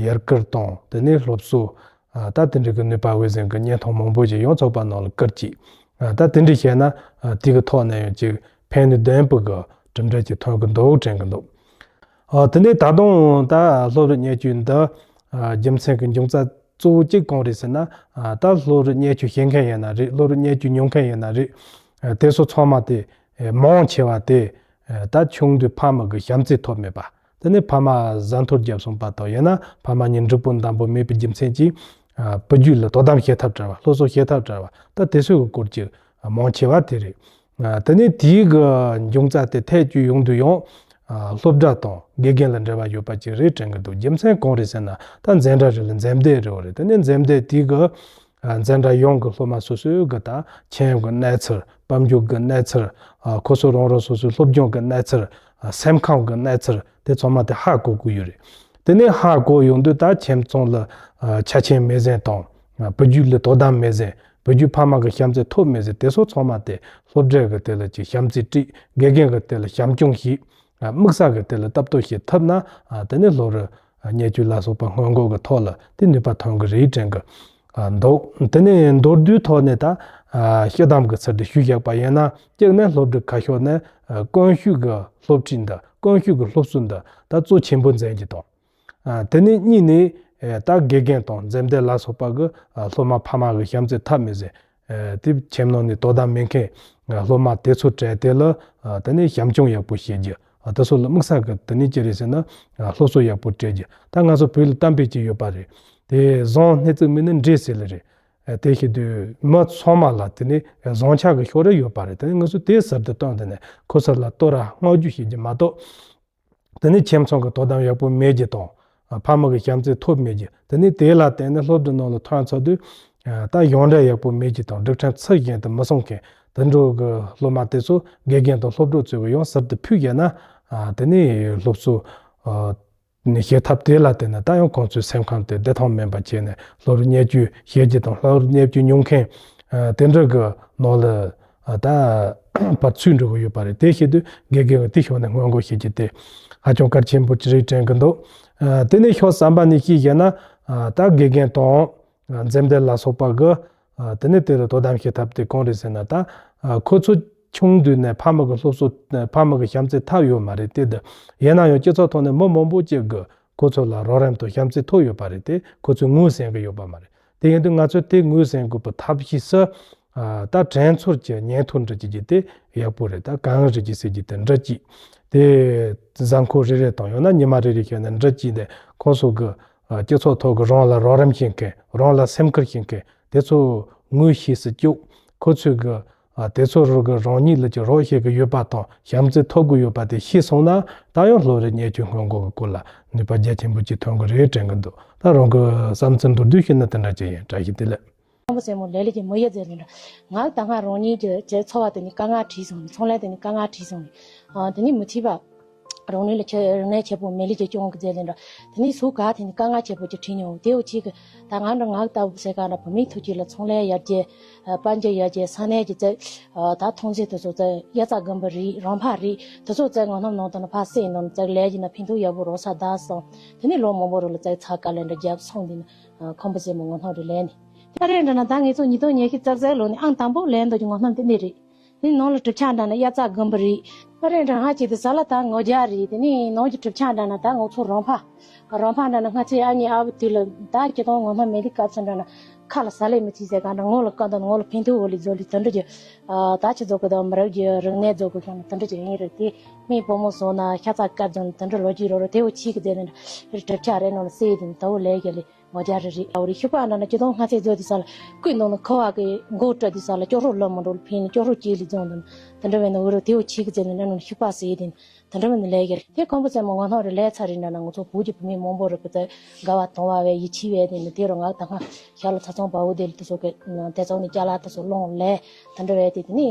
ཡར་སྐུལ་དང་དེ་ནས་སློབ་གསོ། ད་དེ་འདྲ་གི་ནུས་པ་འོས་འཛིན་གྱི་བརྙན་ཐུང་མང་པོ་ཞིག་ཡང་ཚོགས་པ་ནང་ལ་བསྐུར་ཅིག་ད་དེ་འདྲ་བྱས་ན་དེ་གི་ཐོག་ནས་ཡང་ཅིག་ཕན་ནུས་ལྡན་པའི་གི་གྲུབ་འབྲས་ཅིག་ཐོན་གི་འདུག་དྲན་གི་འདུག་དེ་ནས་ད་དུང་ད་སློབ་རིམ་བརྙས་བཅོས་འདི་རྒྱུ་མཚན་གྱི་འབྱུང་རྩ་གཙོ་བོ་གཅིག་གང་རེད་ཟེར་ན། ད་སློབ་རིམ་བརྙས་བཅོས་བྱེད་མཁན་ཡིན་ན་རེད། སློབ་རིམ་བརྙས་བཅོས་མྱོང་མཁན་ཡིན་ན་རེད། དེ་ཚོ་ཚང་མ་དེ་མང་ཆེ་བ་དེ་ད་ཆུང་དུས་ཕ་མ་གི་བྱམས་བརྩེ་ཐོབ་མེད་པ། དེ་ནས་ཕ་མ་བཟའ་འཐོར་བརྒྱབ་སོང་པ་དང་། ཡང་ན་ཕ་མ་གཉིས་འགྲིག་པོ་འདང་པོ་མེད་པའི་རྒྱུ་མཚན་གྱིས། ཨ། བུ་རྒྱུད་ལ་དོ་དམ་བྱེད་ཐབས་བྲལ་བ། སློབ་གསོ་བྱེད་ཐབས་བྲལ་བ། ད་དེ་ཚོའི་སྐོར་གྱི་མང་ཆེ་བ་དེ་རེད། ཨ། དེ་ནས་དེའི་གི་འབྱུང་རྩ་དེ་ཐད་ཀྱི་ཡོང་དུས་ཡང་། ཨ། སློབ་གྲྭ་དང་དགེ་རྒན་ལ་འབྲེལ་བ་ཡོད་པ་ཅིག་རེད་དྲན་གི་འདུག་རྒྱུ་མཚན་གང་རེད་ཟེར་ན། ད་འཛིན་གྲྭ་རེད་ལ་འཛེམ་བསྡད་རེད་བ་རེད། དེ་ནས་འཛེམ་བསྡད་དེའི་གི་ཨ། འཛིན་གྲྭ་ཡོངས་ཀྱི་སློབ་མ་སོ་སོའི་གི་ད་ཁྱིམ་གྱི་གནས་ཚུལ། དཔལ་འབྱོར་གྱི་གནས་ཚུལ། ཨ། ཁོ་ཚོ་རང་རང་སོ་སོའི་སློབ་སྦྱོང་གི་གནས་ཚུལ། ཨ། སེམས་ཁམས་ཀྱི་གནས་ཚུལ་དེ་ཚང་མ་དེ་ཧ་གོ་དགོས་ཡོད་རེད། དེ་ནས་ཧ་གོ་ཡོང་དུས་ད་ཁྱིམ་ཚང་ལ། ཨ། ཆ་རྐྱེན་མེད་ཟེར་དང་། ཨ། བུ་རྒྱུད་ལ་དོ་དམ་མེད་ཟེར། བུ་རྒྱུད་ཕ་མ་གི་བྱམས་བརྩེ་ཐོབ་མེད་ཟེར། དེ་ཚོ་ཚང་མ་དེ་སློབ་གྲྭ་གི་དེ་ལ་ཅིག་བྱམས་བརྩེ་སྤྲད། དགེ་རྒན་གི་དེ་ལ་བྱམས་སྐྱོང་བྱེད། དམིགས་བསལ་གྱི་དེ་ལ་ལྟ་རྟོག་བྱེད་ཐུབ་ན། དེ་ནས་སློབ་རིམ་བརྙས་བཅོས་ལ་སོགས་པ་སྔོན་འགོག་གི་ཐོག་ལ་དེ་ནུས་པ་ཐོན་གྱི་རེད་དྲན་གྱི་འདུག་དེ་ནས་མདོར་བསྡུས་ཐོག་ནས་ད་སྤྱི་བསྡོམས་ཀྱི་ཚུལ་དུ་ཞུས་བཞག་པ་ཡིན་ན། གཅིག་ནས་སློབ་ཕྲུག་ཁ་ཕྱོགས་ནས་ཀུན་སྤྱོད་ཀྱི་སློབ་ཁྲིད་འདི། ཀུན་སྤྱོད་ཀྱི་སློབ་གསོ་འདི་ད་གཙོ་ཆེན་པོ་འཛིན་གྱི་འདུག་དེ་ནས་གཉིས་ནས་ད་དགེ་རྒན་དང་འཛིན་གྲྭ་ལ་སོགས་པ་གི་སློབ་མ་ཕ་མ་གི་བྱམས་བརྩེ་ཐོབ་མེད་ཟེར། ཨ། དེ་ཁྱིམ་ནང་ནས་དོ་དམ་མེད་མཁན་སློབ་མ་དེ་ཚོ་གྲས་དེ་ལ། ཨ། དེ་ནས་བྱམས་སྐྱོང་ཡག་པོ་བྱེད་རྒྱུ། ཨ། དེ་ཚོ་ལ་དམིགས་བསལ་གྱི་དེ་ནས་ཅི་རེད་ཟེར་ན། ཨ། སློབ་གསོ་ཡག་པོ་སྤྲད་རྒྱུ། ད་ང་ཚོ་བོད་ལ་གཏམ་དཔེ་ཅིག་ཡོད་པ་རེད། དེ་བཟང་སྣེ་གཙུག་མིན་ན་འདྲེ་ཟེར་ལེ་རེད། ཨ། དེ་བྱེད་དུས་མི་ཚང་མ་ལ་དེ་ནས་བཟང་ཆ་གི་ཕྱོགས་རེ་ཡོད་པ་རེད། དེ་ནས་ང་ཚོས་དེ་ཟུར་དུ་བཏོན། དེ་ནས་ཁོ་ཚོ་ལ་བསྟོད་ར་བསྔགས་བརྗོད་བྱེད་རྒྱུ་མ་གཏོགས། དེ་ནས་ཁྱིམ་ཚང་གི་དོ་དམ་ཡག་པོ་མེད་རྒྱུ་དང་། ཕ་མ་གི་བྱམས་བརྩེ་ཐོབ་མེད་རྒྱུ། དེ་ནས་དེ་ལ་བརྟེན་ནས་སློབ་གྲྭ་ནང་ལ་ཐོན་ཚར་དུས། ད་ཡོངས་འབྲེལ་ཡག་པོ་མེད་ཀྱི་དང་སྒྲིག་ཁྲིམས་ཚུལ་བཞིན་དུ་མི་སྲུང་མཁན་དེ་འདྲ་གི་སློབ་མ་དེ་ཚོ་དགེ་རྒན་དང་སློབ་གྲོགས་ཚོས་ཡང་ཟུར་དུ་ཕུད་བྱས་ན། དེ་ནས་སློབ་གསོ་ནས་བྱེད་ཐབས་དེ་ལ་བརྟེན་ནས་ད་ཡང་ཁོང་ཚོའི་སེམས་ཁམས་དེ་བདེ་ཐང་མིན་པ་བྱས་ནས་སློབ་རིག་བརྙས་བཅོས་བྱེད་རྒྱུ་དང་སློབ་རིག་བརྙས་བཅོས་མྱོང་མཁན་དེ་འདྲ་གི་ནང་ལ་ད་ཕར་ཚུད་འགྲོ་གི་ཡོད་པ་རེད། དེ་བྱེད་དུས་དགེ་རྒན་གྱིས་དེ་ཕྱོགས་ནས་སྔོན་འགོག་བྱེད་རྒྱུ་དེ་ཧ་ཅང་གལ་ཆེན་པོ་ཅིག་རེད་དྲན་གྱི་འདུག་དེ་ནས་ཕྱོགས་གསར་པ་ནས་ཅིག་བཤད་ན། ད་དགེ་རྒན་དང་འཛེམ་དེ་ལ་སོགས་པ་གི་དེ་ནས་དེ་ལ་དོ་དམ་བྱེད་ཐབས་དེ་གང་རེད་ཟེར་ན། ད་ཁོ་ཚོ་ཆུང་དུས་ནས་ཕ་མ་གི་སློབ་གསོ་ཕ་མ་གི་བྱམས་བརྩེ་ཐོབ་ཡོད་མ་རེད་དེ། འདི་ཡིན་ན་ཡང་སྤྱི་ཚོགས་ཐོག་ནས་མི་མང་པོ་ཅིག་གིས་ཁོ་ཚོ་ལ་རོགས་རམ་དང་བྱམས་བརྩེ་ཐོབ་ཡོད་པ་རེད་དེ། ཁོ་ཚོས་ངོས་ཟིན་གི་ཡོད་པ་མ་རེད། དེ་ཡིན་དུས་ང་ཚོས་དེ་ངོས་ཟིན་དགོས་པའི་ཐབས་ཤེས་སུ། ད་དྲིན་ཚོར་གྱི་ཉིན་ཐོ་འབྲི་རྒྱུ་དེ་ཡག་པོ་རེད། ད་གང་རེད་ཀྱི་ཟེར་རྒྱུ་དེ་འབྲི་གཅིག་དེ་གཟའ་འཁོར་རེ་རེ་དང་ཡང་ན་ཉི་མ་རེ་རེ་བྱས་ནས་འབྲི་གཅིག་དེ་ཁོང་ཚོ་གི་སྤྱི་ཚོགས་ཐོག་གི་རང་ལ་རོགས་རམ་བྱེད་མཁན་རང་ལ་སེམས་ཁུར་བྱེད་མཁན་དེ་ཚོ་ངོས་ཤེས་སུ་བཅུག་ཁོ་ཚོས་གི་དེ་ཚོ་རུ་གི་རང་ཉིད་ལ་ཀྱི་རོགས་བྱེད་གི་ཡོད་པ་དང་བྱམས་བརྩེ་ཐོབ་གི་ཡོད་པ་དེ་ཤེས་སོང་ན། ད་ཡང་སློབ་རིག་བརྙས་བཅོས་སྔོན་འགོག་གི་སྐོར་ལ་ནུས་པ་རྒྱ་ཆེན་པོ་ཅིག་ཐོན་གི་རེད་དྲན་གི་འདུག་ད་རང་གི་བསམ་ཚུལ་མདོར་བསྡུས་བཤད་ན་དེ་འདྲ་ཅིག་ཡིན། བཀྲ་ཤིས་བདེ་ལེགས། ཁམས་པ་སྲས་མོ་ལས་ལས་ཀྱི་མི་ཡ་ཟེར་ནི་འདྲ། ང་ད་ང་རང་ཉིད་ཀྱི་ཚོར་བ་དེ་ནི་དཀའ་ངལ་འཕྲད་སོང་ནི། ཚོང་ལས་དེ་ནི་དཀའ་ངལ་འཕྲད་སོང་ནི། དེ་ནི་མི་ཚེ་བ། རང་ལུས་ལ་ཁྱེད་རིག་གནས་ཆེ་པོ་མི་ལུས་ཀྱི་སྐྱོང་གི་མཛད་ལེན་འདྲ། དེ་ནི་སུ་ག་དེ་ནི་དཀའ་ངལ་ཆེ་པོ་ཅིག་འཕྲད་མྱོང་། དེའུ་ཅིག་གི་ད་ང་འདྲ་ང་ལྟ་བུ་ཟེར་ག་འདྲ་བུད་མེད་ཐུགས་ཀྱི་ལ་ཚོང་ལས་ཡར་རྒྱས། དཔལ་འབྱོར་ཡར་རྒྱས། ས་གནས་ཀྱི་རྩེ། ད་ཐོན་རྫས་དེ་ཚོ་རྩེ་གཡའ་རྩྭ་དགུན་འབུ་རིགས་རོང་ཕག་རིགས་དེ་ཚོ་རྩེ་ངོ་གནམ་ནང་དུ་ནི་ཕར་སེ་ནང་རྩེ་ལས་ཀྱི་ན་ཕན་ཐོགས་ཡག་པོ་རོགས་ས་བདག་སོང་། དེ་ནི་ལོ་མང་པོ་རུ་ལ་རྩེ་ཚ་དཀའ་ལས་འདྲ་རྒྱབ་སོང་དེ་ནི་ཁམས་པ་སྲས་མོ་ངོ་གནམ་རུ་ལས་ནི། ད་རེས་འདྲ་ན་ད་ངེད་ཚོ་ཉིས་སྟོང་ཉི་ཤུ་རྩ་རྩ་ལོ་ནི་ཨང་དང་པོ་ལས་འདོད་ཀྱི་ངོ་གནམ་དེ་ནི་རེད། དེ་ནང་ལ་གྲུབ་ཆ་འདྲ་ན་གཡའ་རྩྭ་དགུན་འབུ་རེད། ཨ་རེ་འདྲ་ཧ་ཅི་དེ་ཟ་ལ་ད་ངོ་རྒྱ་རེད། དེ་ནས་ནང་གི་གྲུབ་ཆ་འདྲ་ན་ད་ང་ཚོ་རོང་ཕ། རོང་ཕ་འདྲ་ན་སྔ་ཚེ་ཨ་མྱེས་ཨ་བུ་དུས་ལ་ད་ཁྱེད་དང་ངོ་མ་མེད་དུས་སྐབས་སུ་འདྲ་ན་ཁ་ལ་ཟ་ལེ་མི་ཚིག་ཟེར་ག་འདྲ་ངོ་ལ་བཀའ་འདོན་ངོ་ལ་ཕན་ཐོགས་འོ་ལི་ཛོ་ལི་དེ་འདྲ་གྱི། ད་ཆི་ཛོ་གི་ད་མི་རབས་ཀྱི་རིག་གནས་ཛོ་གི་ཤོང་ན་དེ་འདྲ་གྱི་ཡིན་རེད། དེ་མི་བུ་མོ་བཟོ་ན་ཤ་ཚ་དཀར་ཛོ་ན་དེ་འདྲ་ལོ་རྒྱུས་རོ་རོ་དེ་བོ་ཆིག་གི་ཟེར་ནས་འདྲ་གྲུབ་ཆ་རེ་ནང་ལ་སེ་དེ་ད་བོ་ལས་གི་ལི། ངོ་རྒྱ་རེ་རེ་ཨའོ་རེ་ཤུག་པ་འདྲ་ན་ཅི་དང་སྔ་ཚེ་རྫོགས་དུས་ས་ལ་ཀུན་ནང་ན་ཁ་བ་གི་མགོ་སྤྲད་དུས་ས་ལ་སྐྱོ་ཧྲུག་ལོ་མ་འགྲོ་ལ་ཕན་ནི་སྐྱོ་ཧྲུག་སྐྱེ་ལི་རྫོང་དུ་ན་དེ་འདྲ་བས་ན་འུ་རུ་དེའུ་ཆིག་གི་ཟེར་ནས་འདྲ་ན་ཤུག་པ་ཟེར་དེ་དེ་འདྲ་བས་ན་ལས་གེར་དེ་ཁམས་པ་སྲས་མོ་ངོ་ནོར་རེ་ལས་ཚ་རེ་འདྲ་ན་ང་ཚོ་བོད་ཀྱི་བུད་མེད་མང་པོ་རེ་གི་ཚེ་དགའ་བ་དང་བ་བས་ཡིད་ཆེས་བས་དེ་ནི་དེ་རུ་ང་ད་སྔ་ཤ་ལ་ཚ་ཚང་བ་འུ་དེ་ལ་དེ་ཚོ་གི་དེ་ཚོ་ནི་ཅ་ལག་དེ་ཚོ་སློང་ལས་དེ་འདྲ་བས་དེ་དེ་ནི་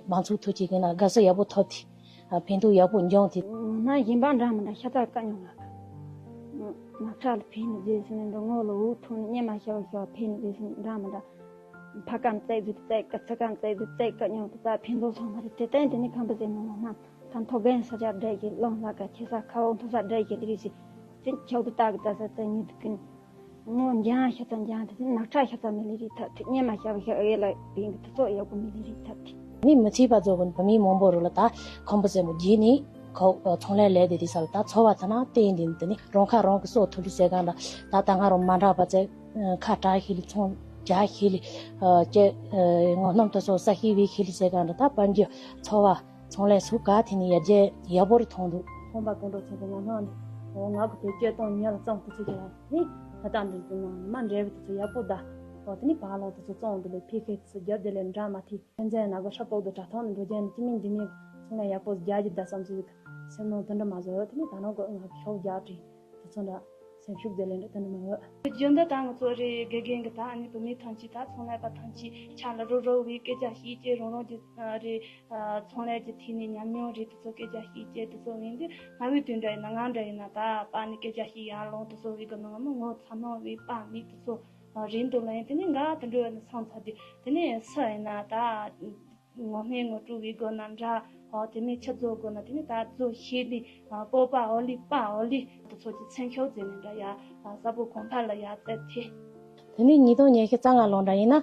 མང་ཚོགས་ཐུགས་ཆེ་གི་ན་དགའ་བསུ་ཡག་པོ་ཐོབ་དེ། ཕན་ཐོགས་ཡག་པོ་འབྱུང་དེ། ང་གཞན་པ་འདྲ་མི་འདྲ་ཤ་ཚ་དཀའ་མྱོང་ལ། ནག་ཁྲག་ལ་ཕན་ནི་རྗེས་སུ་འགྲོ་ངོ་ལ་འུ་ཐུང་ཉེ་མ་ཤ་བ་ཤ་བ་ཕན་ནི་རྗེས་སུ་འདྲ་མི་འདྲ། ཕ་ཀམ་བཙལ་ཟིག་བཙལ་དཀའ་ཚ་ཀམ་བཙལ་ཟིག་བཙལ་དཀའ་མྱོང་དུ་ཙ་ཕན་ཐོགས་སོང་མ་རེད། དེ་ལྟན་དེ་ནི་ཁམས་པ་ཟེར་ནོ་ལ་ན་ད་མཐོ་རྒན་ས་ཆ་བསྒྲལ་གྱི་ལོང་ལ་ཀ་ཁྱེ་ས་ཁ་འོག་མཐོ་ས་བསྒྲལ་གྱི་ལི་རི་སི་ཅིན་ཆོག་ཏུ་ཏག་གི་ཙ་ས་ཙ་ཉིད་དུ་ཀུན། ངོ་འཇང་ཤ་ཚ་འཇང་དེ་ཚོ་ནག་ཁྲག་ཤ་ཚ་མི་ལི་རི་ཐབས་དེ་སྙེ་མ་ཤ་བ་ཤ་ཨེ་ལ་བིང་གི་དེ་ཚོ་ཡག་པོ་མི་ལི་རི་ཐབས་དེ། ནི་མི་ཚེ་བ་ཚོ་གུན་བུད་མེད་མང་པོ་རུ་ལ་ད་ཁམས་པ་སྲས་མོ་རྗེས་ནི་ཁོ་ཚོང་ལས་ལས་དེ་དེ་ས་ལ་ད་འཚོ་བ་ད་ན་བརྟེན་དེ་ནི་དེ་ནི་རང་ཁ་རང་གི་སྲོག་ཐུབ་ལི་ཟེར་གང་འདྲ་ད་ད་ང་རང་མ་འདྲ་བ་ཚེ་ཁ་གྲག་ཤེས་ལི་ཚོང་རྒྱག་ཤེས་ལི་ཀྱེ་ངོ་གནམ་དེ་ཚོ་ས་ཤེས་བི་ཤེས་ལི་ཟེར་གང་འདྲ་ད་དཔལ་འབྱོར་འཚོ་བ། ཚོང་ལས་སུ་ག་ཐེ་ནི་ཡར་རྒྱས་ཡག་པོ་རེ་མཐོང་འདུག་ཁོང་པ་ཀུན་གྲོགས་ཚོ་གི་ངོ་སྣང་ནས་འོ་ང་གི་བོད་སྐད་གཏོང་ཉེ་ལ་གཙང་དུ་ཚུད་ཀྱི་ལ་ནི་ད་ལྟ་འདི་ཚོ་ནང་མ་འདྲེས་པའི་དུས་ཚོད་ཡག་པོ་གདའ་འོ་དེ་ནི་བག་ལོག་དུས་ཚོད་གཙང་འདི་ལས་ཕི་ཁེ་དུས་ཚོད་རྒྱབ་དེ་ལས་འདྲ་མ་ཐི་ཕན་ཚན་ན་གོ་ཧྲ་པོག་དུ་དྲ་ཐོག་ནས་འགྲོ་རྒྱན་ནི་ཅི་མིན་འདི་མིན་ཚོང་ལས་ཡག་པོ་རྒྱག་རྒྱུ་གདའ་བསམ་ཚུལ་སེམས་ནང་དེ་འདྲ་མ་བཟོ་དེ་ནི་ད་ནང་གོ་ང་གི་ཤོག་རྒྱག་དྲིན་དུས་ཚོད་འདྲ། སེམས་ཤུགས་དེ་ལས་འདྲ་དེ་འདྲ་མ་འོས། རྒྱུན་དུ་ད་ང་ཚོ་རེ་དགེ་རྒན་གྱི་ད་ཨ་ནི་བུད་མེད་ཐམས་ཅད་ད་ཚོང་ལས་པ་ཐམས་ཅད་ཆ་ལ་རོ་རོ་བའི་སྐད་ཆ་བཤད་ཀྱི་རང་རང་གི་རེ་ཚོང་ལས་ཀྱི་ཐད་ནས་ཉམས་མྱོང་རེ་དེ་ཚོ་སྐད་ཆ་བཤད་ཀྱི་དེ་ཚོ་ཡིན་དུས་ང་བའི་དུས་འདྲ་ཡིན་ན་ང་འདྲ་ཡིན་ན་ད་པ་ནི་སྐད་ཆ་བཤད་ཡར་ལོང་དེ་ཚོ་བའི་གི་ནང་མི་ངོ་ཚ་ནོ་བའི་པ་མི་དེ་ཚོ་རེད་འདུག་ལ་ཡིན་དེ་ནི་ང་དེ་འདྲ་ཡིན་ན་སང་ཚ་དུས་དེ་ནི་སུ་ཡིན་ན་ད། ངོ་སྨྲས་ངོ་སྤྲོད་བྱེད་དགོས་ན་འདྲ། འོ་དེ་ནས་ཆུ་བཙོ་དགོས་ན་དེ་ནས་ད་བཙོ་ཤེས་ལི། སྤོ་པ་འོ་ལི་པ་འོ་ལི་དེ་ཚོ་གི་མཚན་ཤོག་བཙལ་ནས་འདྲ་ཡ། གསར་པོ་གོང་འཕེལ་ལ་ཡ་བཙལ་ཐེ། དེ་ནས་ཉིས་སྟོང་ཉི་ཤུ་རྩ་ལྔ་ལོ་འདྲ་ཡིན་ན།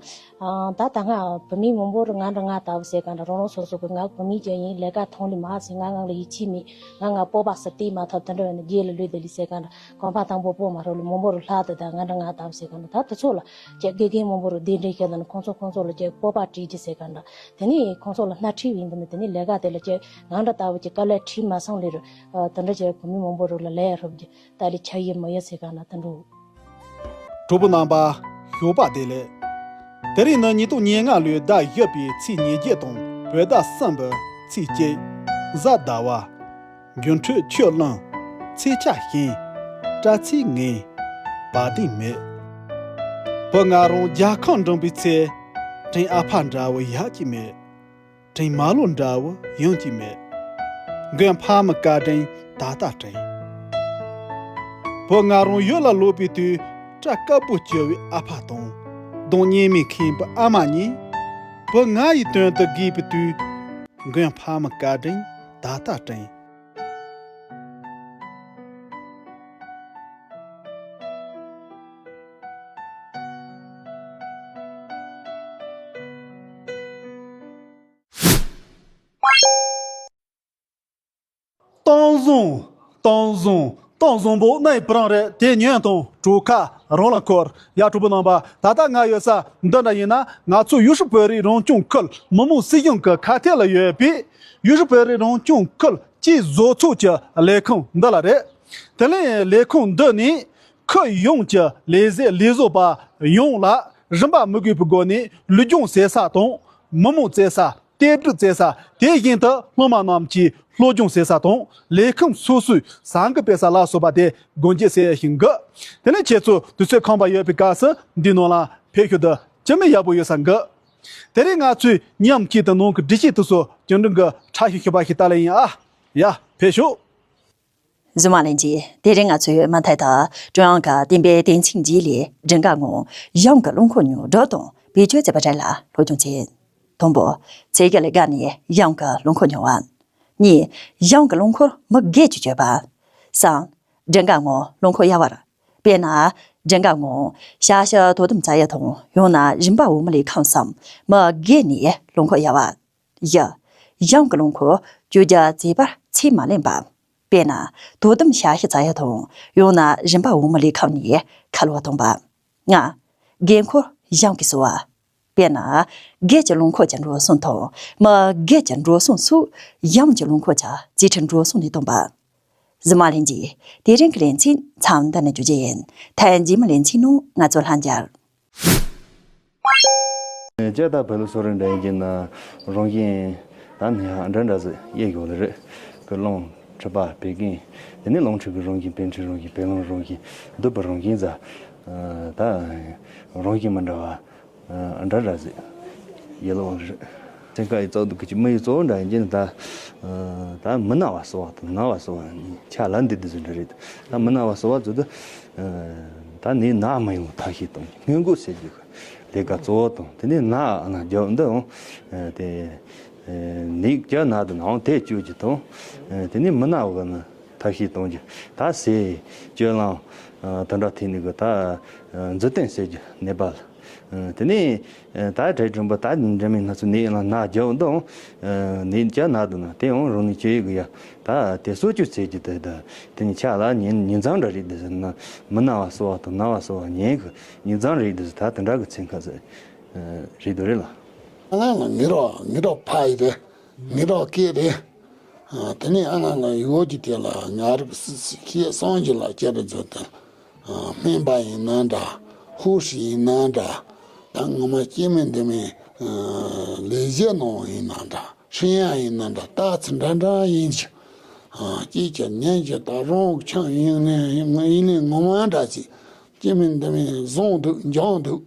ད་ད་སྔ་བུད་མེད་མང་པོ་རུ་ང་འདྲ་ང་ལྟ་བུ་ཟེར་ག་འདྲ་རང་རང་སོ་སོ་གི་ང་བུད་མེད་ཅན་ཡིན་ལས་ཀ་ཐོང་ལི་མ་ཟེར་ང་ངང་ལ་ཡིད་ཆེས་མེད་ང་ང་སྤོ་པ་ཟེར་བལྟས་མ་ཐུབ་དེ་འདྲ་ཡོད་ན་རྗེས་ལ་ལུས་དེ་ལི་ཟེར་ག་འདྲ། གོང་འཕེལ་དང་པོ་པོ་མ་རོ་ལུ་མང་པོ་རུ་ལྷག་ཏུ་དང་ང་འདྲ་ང་ལྟ་བུ་ཟེར་ག་ན་ད་དུ་ཚོ་ལ་ཀྱེ་དགེ་རྒན་མང་པོ་རུ་གདན་འདྲེན་བྱས་ད་ནི་ཁོང་ཚོ་ཁོང་ཚོ་ལ་ཀྱེ་སྤོབས་པ་སྤྲད་ཀྱི་ཟེར་ག་འདྲ། དེ་ནི་ཁོང་ཚོ་ལ་སྣེ་ཁྲིད་ཡིན་དུ་ནི་དེ་ནི་ལས་ཀ་དེ་ལ་ཀྱེ་ང་འདྲ་ལྟ་བུ་ཀྱི་དཀའ་ལས་ཁྲིད་མ་སོང་ལེ་རུ་དེ་འདྲ་ཀྱེ་བུད་མེད་མང་པོ་རུ་ལ་ལས་རུབ་ཀྱི་ད་ལི་ཆ་ཡི་མ་ཡི་ཟེར་ག་ན་དུ་འགྲོ། གྲོགས་པོ་རྣམ་པ་ཞོགས་པ་བདེ་ལེགས། དེ་རིང་ནི་ཉིས་སྟོང་ཉེར་ལྔ་ལོའི་ཟླ་བཞི་པའི་ཚེས་ཉེར་བརྒྱད་དང་བོད་ཟླ་གསུམ་པའི་ཚེས་གཅིག་གཟའ་ཟླ་བ། འགྱུར་འཕྲོད་ཆུ་གླང་། ཚེས་ཆ་ཤིང་། སྤྲ་ཚེས་ངན། བ་དན་མེ། བུ་ང་རང་རྒྱལ་ཁམས་འགྲིམ་པའི་ཚེ། དྲིན་ཨ་ཕ་འདྲ་བོ་ཡག་གི་མེད། དྲིན་མ་ལོ་འདྲ་བོ་ཡོང་གི་མེད། མགོན་ཕ་མའི་བཀའ་དྲིན་ད་ལྟ་དྲན། བུ་ང་རང་ཡུལ་ལ་ལོག་པའི་དུས། སྐྲ་དཀར་པོ་གྱུར་བའི་ཨ་ཕ་དང་། གདོང་གཉེར་མས་ཁེངས་པའི་ཨ་མ་གཉིས། བུ་ང་ཡི་དོན་དུ་རྒས་པའི་དུས། མགོན་ཕ་མའི་བཀའ་དྲིན་ད་ལྟ་དྲན། གཏམ་བཟང་། གཏམ་བཟང་། གཏམ་བཟང་པོ་རྣ་ཡི་བུ་རང་རེད། དེ་ཉན་དང་གྲོགས་ཁ་རང་ལ་འཁོར། ཡ། གྲོགས་པོ་རྣམ་པ། ད་ལྟ་ང་ཡོད་ས་འདི་འདྲ་ཡིན་ན། ང་ཚོ་ཡུལ་ཤུལ་བོད་རིགས་རང་སྐྱོང་ཁུལ་མི་དམངས་སྲིད་གཞུང་གི་ཁ་ཐད་ལ་ཡོད་པའི་ཡུལ་ཤུལ་བོད་རིགས་རང་སྐྱོང་ཁུལ་སྤྱི་བཟོ་ཚོགས་ཀྱི་ལས་ཁུངས་འདི་ལ་རེད། དེ་ལས་ལས་ཁུངས་འདི་ནས་ཁུལ་ཡོངས་ཀྱི་ལས་བཟོ་ལས་བཟོ་པ་ཡོངས་ལ་རིན་པ་མི་དགོས་པའི་སྒོ་ནས་ལུས་སྦྱོང་བྱེད་ས་དང་། མི་མང་བཙལ་ས། གཏེར་སྒྲུག་བྱེད་ས། དེ་བཞིན་དུ་སློབ་མ་རྣམས་ཀྱི་སློབ་སྦྱོང་བྱེད་ས་དང་། ལས་ཁུངས་སོ་སོའི་བཟའ་འགུལ་སྤེལ་ས་ལ་སོགས་པ་དེ་སྒོ་འབྱེད་བྱེད་བཞིན་ཡོད། དེ་ནས་ཁྱེད་ཚོ་དུས་ཚོད་ཁོམ་པ་ཡོད་པའི་སྐབས་སུ་འདི་ནང་ལ་ཕེབས་ཤོག་དང་། ཅི་མི་ཡག་པོ་ཡོད་བསམ་གི། དེ་རིང་ང་ཚོས་མཉམ་སྐྱེད་དང་ནང་གི་སྒྲིག་གཞི་དེ་ཚོ་སྐྱིན་འགྲུལ་གྱི་ཕྲ་ཞིང་ཞིབ་པ་ཞིག་ལྟ་ལེ་ཡིན་ཨ། ཡ། ཕེབས་ཤོག། གཟིགས་མོ་ལྷན་རྒྱས། དེ་རིང་ང་ཚོས་མུ་མཐའི་ཐོག་ཀྲུང་དབྱང་གི་བསྟན་པའི་དེང་ཆེན་རྗེས་ལས་མགྲིན་དཀར་ངོས་གཞུང་གི་རླངས་འཁོར་ཉོ་སྒྲུབ་དང་བེད་སྤྱོད་བྱེད་པ་རེད་ལ་སློབ་སྦྱོང་བྱེད། དང་པོ། ཚེས་བརྒྱད་ལས་བརྒལ་ནས་གཞུང་གི་རླངས་འཁོར་ཉོ་བ། གཉིས། གཞུང་གི་རླངས་འཁོར་མི་སྒེར་གྱིས་སྤྱོད་པ། གསུམ། མགྲིན་དཀར་ངོས་རླངས་འཁོར་གཡར་བ། དཔེར་ན། མགྲིན་དཀར་ངོས་ཤར་ཕྱོགས་དོ་དམ་ཚོགས་པ་དང་ཡང་ན་རིམ་པ་འོག་མ་ལས་ཁུངས་སམ་མི་སྒེར་ནས་རླངས་འཁོར་གཡར་བ། བཞི། གཞུང་གི་རླངས་འཁོར་བཅོས་རྒྱག་བྱས་པར་ཚད་མ་ལོན་པ། དཔེར་ན། དོ་དམ་ཞབས་ཞུ་ཚོགས་པ་དང་ཡང་ན་རིམ་པ་འོག་མ་ལས་ཁུངས་ནས་ཁ་ལོ་བཏང་པ། ལྔ། སྒེར་འཁོར་གཞུང་གིས་བཟོ་བ། དཔེར་ན། སྒེར་གྱི་རླངས་འཁོར་གྱི་འགྲོ་སོང་དང་མི་སྒེར་གྱི་འགྲོ་སོང་སོགས་གཞུང་གི་རླངས་འཁོར་གྱི་རྩིས་ཁྲའི་འགྲོ་སོང་ནས་བཏང་པ། གཟིགས་མོ་ལྷན་རྒྱས། དེ་རིང་གི་ལེ་ཚན་མཚམས་འདི་ནས་མཇུག་བསྒྲིལ་ཡིན། ཐེངས་རྗེས་མའི་ལེ་ཚན་ནང་ང་ཚོ་ལྷན་རྒྱས། ལྕགས་རྟ་བལ་སོ་རི་འདྲ་ཡིན་གྱི་ན་རང་བཞིན་ད་ནི་ཡང་འདྲ་འདྲ་ཟིག་གཡས་ཡོད་ལ་རེད། ཀི་རླུང་མཁྲིས་པ་བད་ཀན། དེ་ནས་རླུང་མཁྲིས་ཀྱི་རང་བཞིན། བད་མཁྲིས་རང་བཞིན། བད་རླུང་རང་བཞིན། རྡོ་བུ་རང་བཞིན་ཟ། ད་རང་བཞིན་མི་འདྲ་བ་འདྲ་འདྲ་ཟིག་ཡོད་ལ་འོང་རེད། སེམས་ཁ་ཡི་གཙོ་འདུག་གི་མི་ཡི་གཙོ་བོ་འདྲ་ཡིན་གྱི་ན་ད་ད་མི་ན་བ་གསོ་བ་དང་ན་བ་གསོ་བ་ཆ་ལ་འདི་འདི་ཟིག་འདྲ་རེད། ད་མི་ན་བ་གསོ་བ་ཚོ་ད་ད་ནི་ན་མི་ཡོང་ཐབས་ཤེས་དང་སྔོན་འགོག་བྱེད་རྒྱུ་ལས་ཀ་གཙོ་བོ་དང་། དེ་ནས་ན་ན་རྒྱབ་འདི་འོང་དེ། ནད་ཀྱི་ན་དུ་ནའང་དེ་བཅོས་ཀྱི་དང་། དེ་ནས་མི་ན་བ་ན་ཐབས་ཤེས་གཏོང་རྒྱུ། ད་ཟས་སྤྱོད་ལམ་དེ་འདྲ་ཐད་ནས་གི་ད་འཛུལ་ཐོན་ཟེར་རྒྱུ་ནད་པ་ལ། དེ་ནས་ད་དྲེག་དྲུམ་པ་ད་འདྲ་མིན་སྣ་ཚོགས་ནད་ཡིན་ལ་ན་རྒྱབ་འདི་འོང་ནད་ཀྱི་ན་དུ་ན་དེ་འོང་རང་ནས་བཅོས་ཡི་གི་ཡ། ད་དེ་གསོ་བཅོས་ཟེར་རྒྱུ་དེ་ད་དེ་ནས་ཆ་ལ་ཉིན་ཉིན་མཚམས་འདྲ་རེད་དེ་ཟེར་ན། མི་ན་བ་གསོ་བ་དང་ན་བ་གསོ་བ་ཉིན་གི་ཉིན་མཚམས་རེད་དེ་ཟེར། ད་དེ་འདྲ་གི་ཚན་ཁ་ཟེར། རེད་འདུག་རེད་ལ། ང་ལ་ངེད་རོགས་ངེད་རོགས་ཕ་ཡི་རེད། ངེད་རོགས་སྐད་རེད། དེ་ནས་ཨ་ང་ལ་ཡོད་ཀྱི་དེ་ལ་ང་རིག་སི་སི་ཁྱེད་སངས་རྒྱས་ལ་སྐྱབས་རེ་མཛོད་དང་། སྨན་པ་ཡིན་ན་འདྲ། ཧུ་ཧྲི་ཡིན་ན་འདྲ། ད་ངོ་མ་སྐྱེ་མེད་འདི་མེད་ལས་བྱེད་ནང་ཡིན་ན་འདྲ། ཧྲི་ཡང་ཡིན་ན་འདྲ། ད་ཚི་འདྲ་འདྲ་ཡིན་ཅི། སྐྱེས་ཀྱི་ཉན་ཀྱི་ད་རང་ཁྱང་ཡིན་ནས་ཡིན་ནས་ངོ་མ་འདྲ་ཅི། སྐྱེ་མེད་འདི་མེད་བཟང་འདུག་འཇང་འདུག་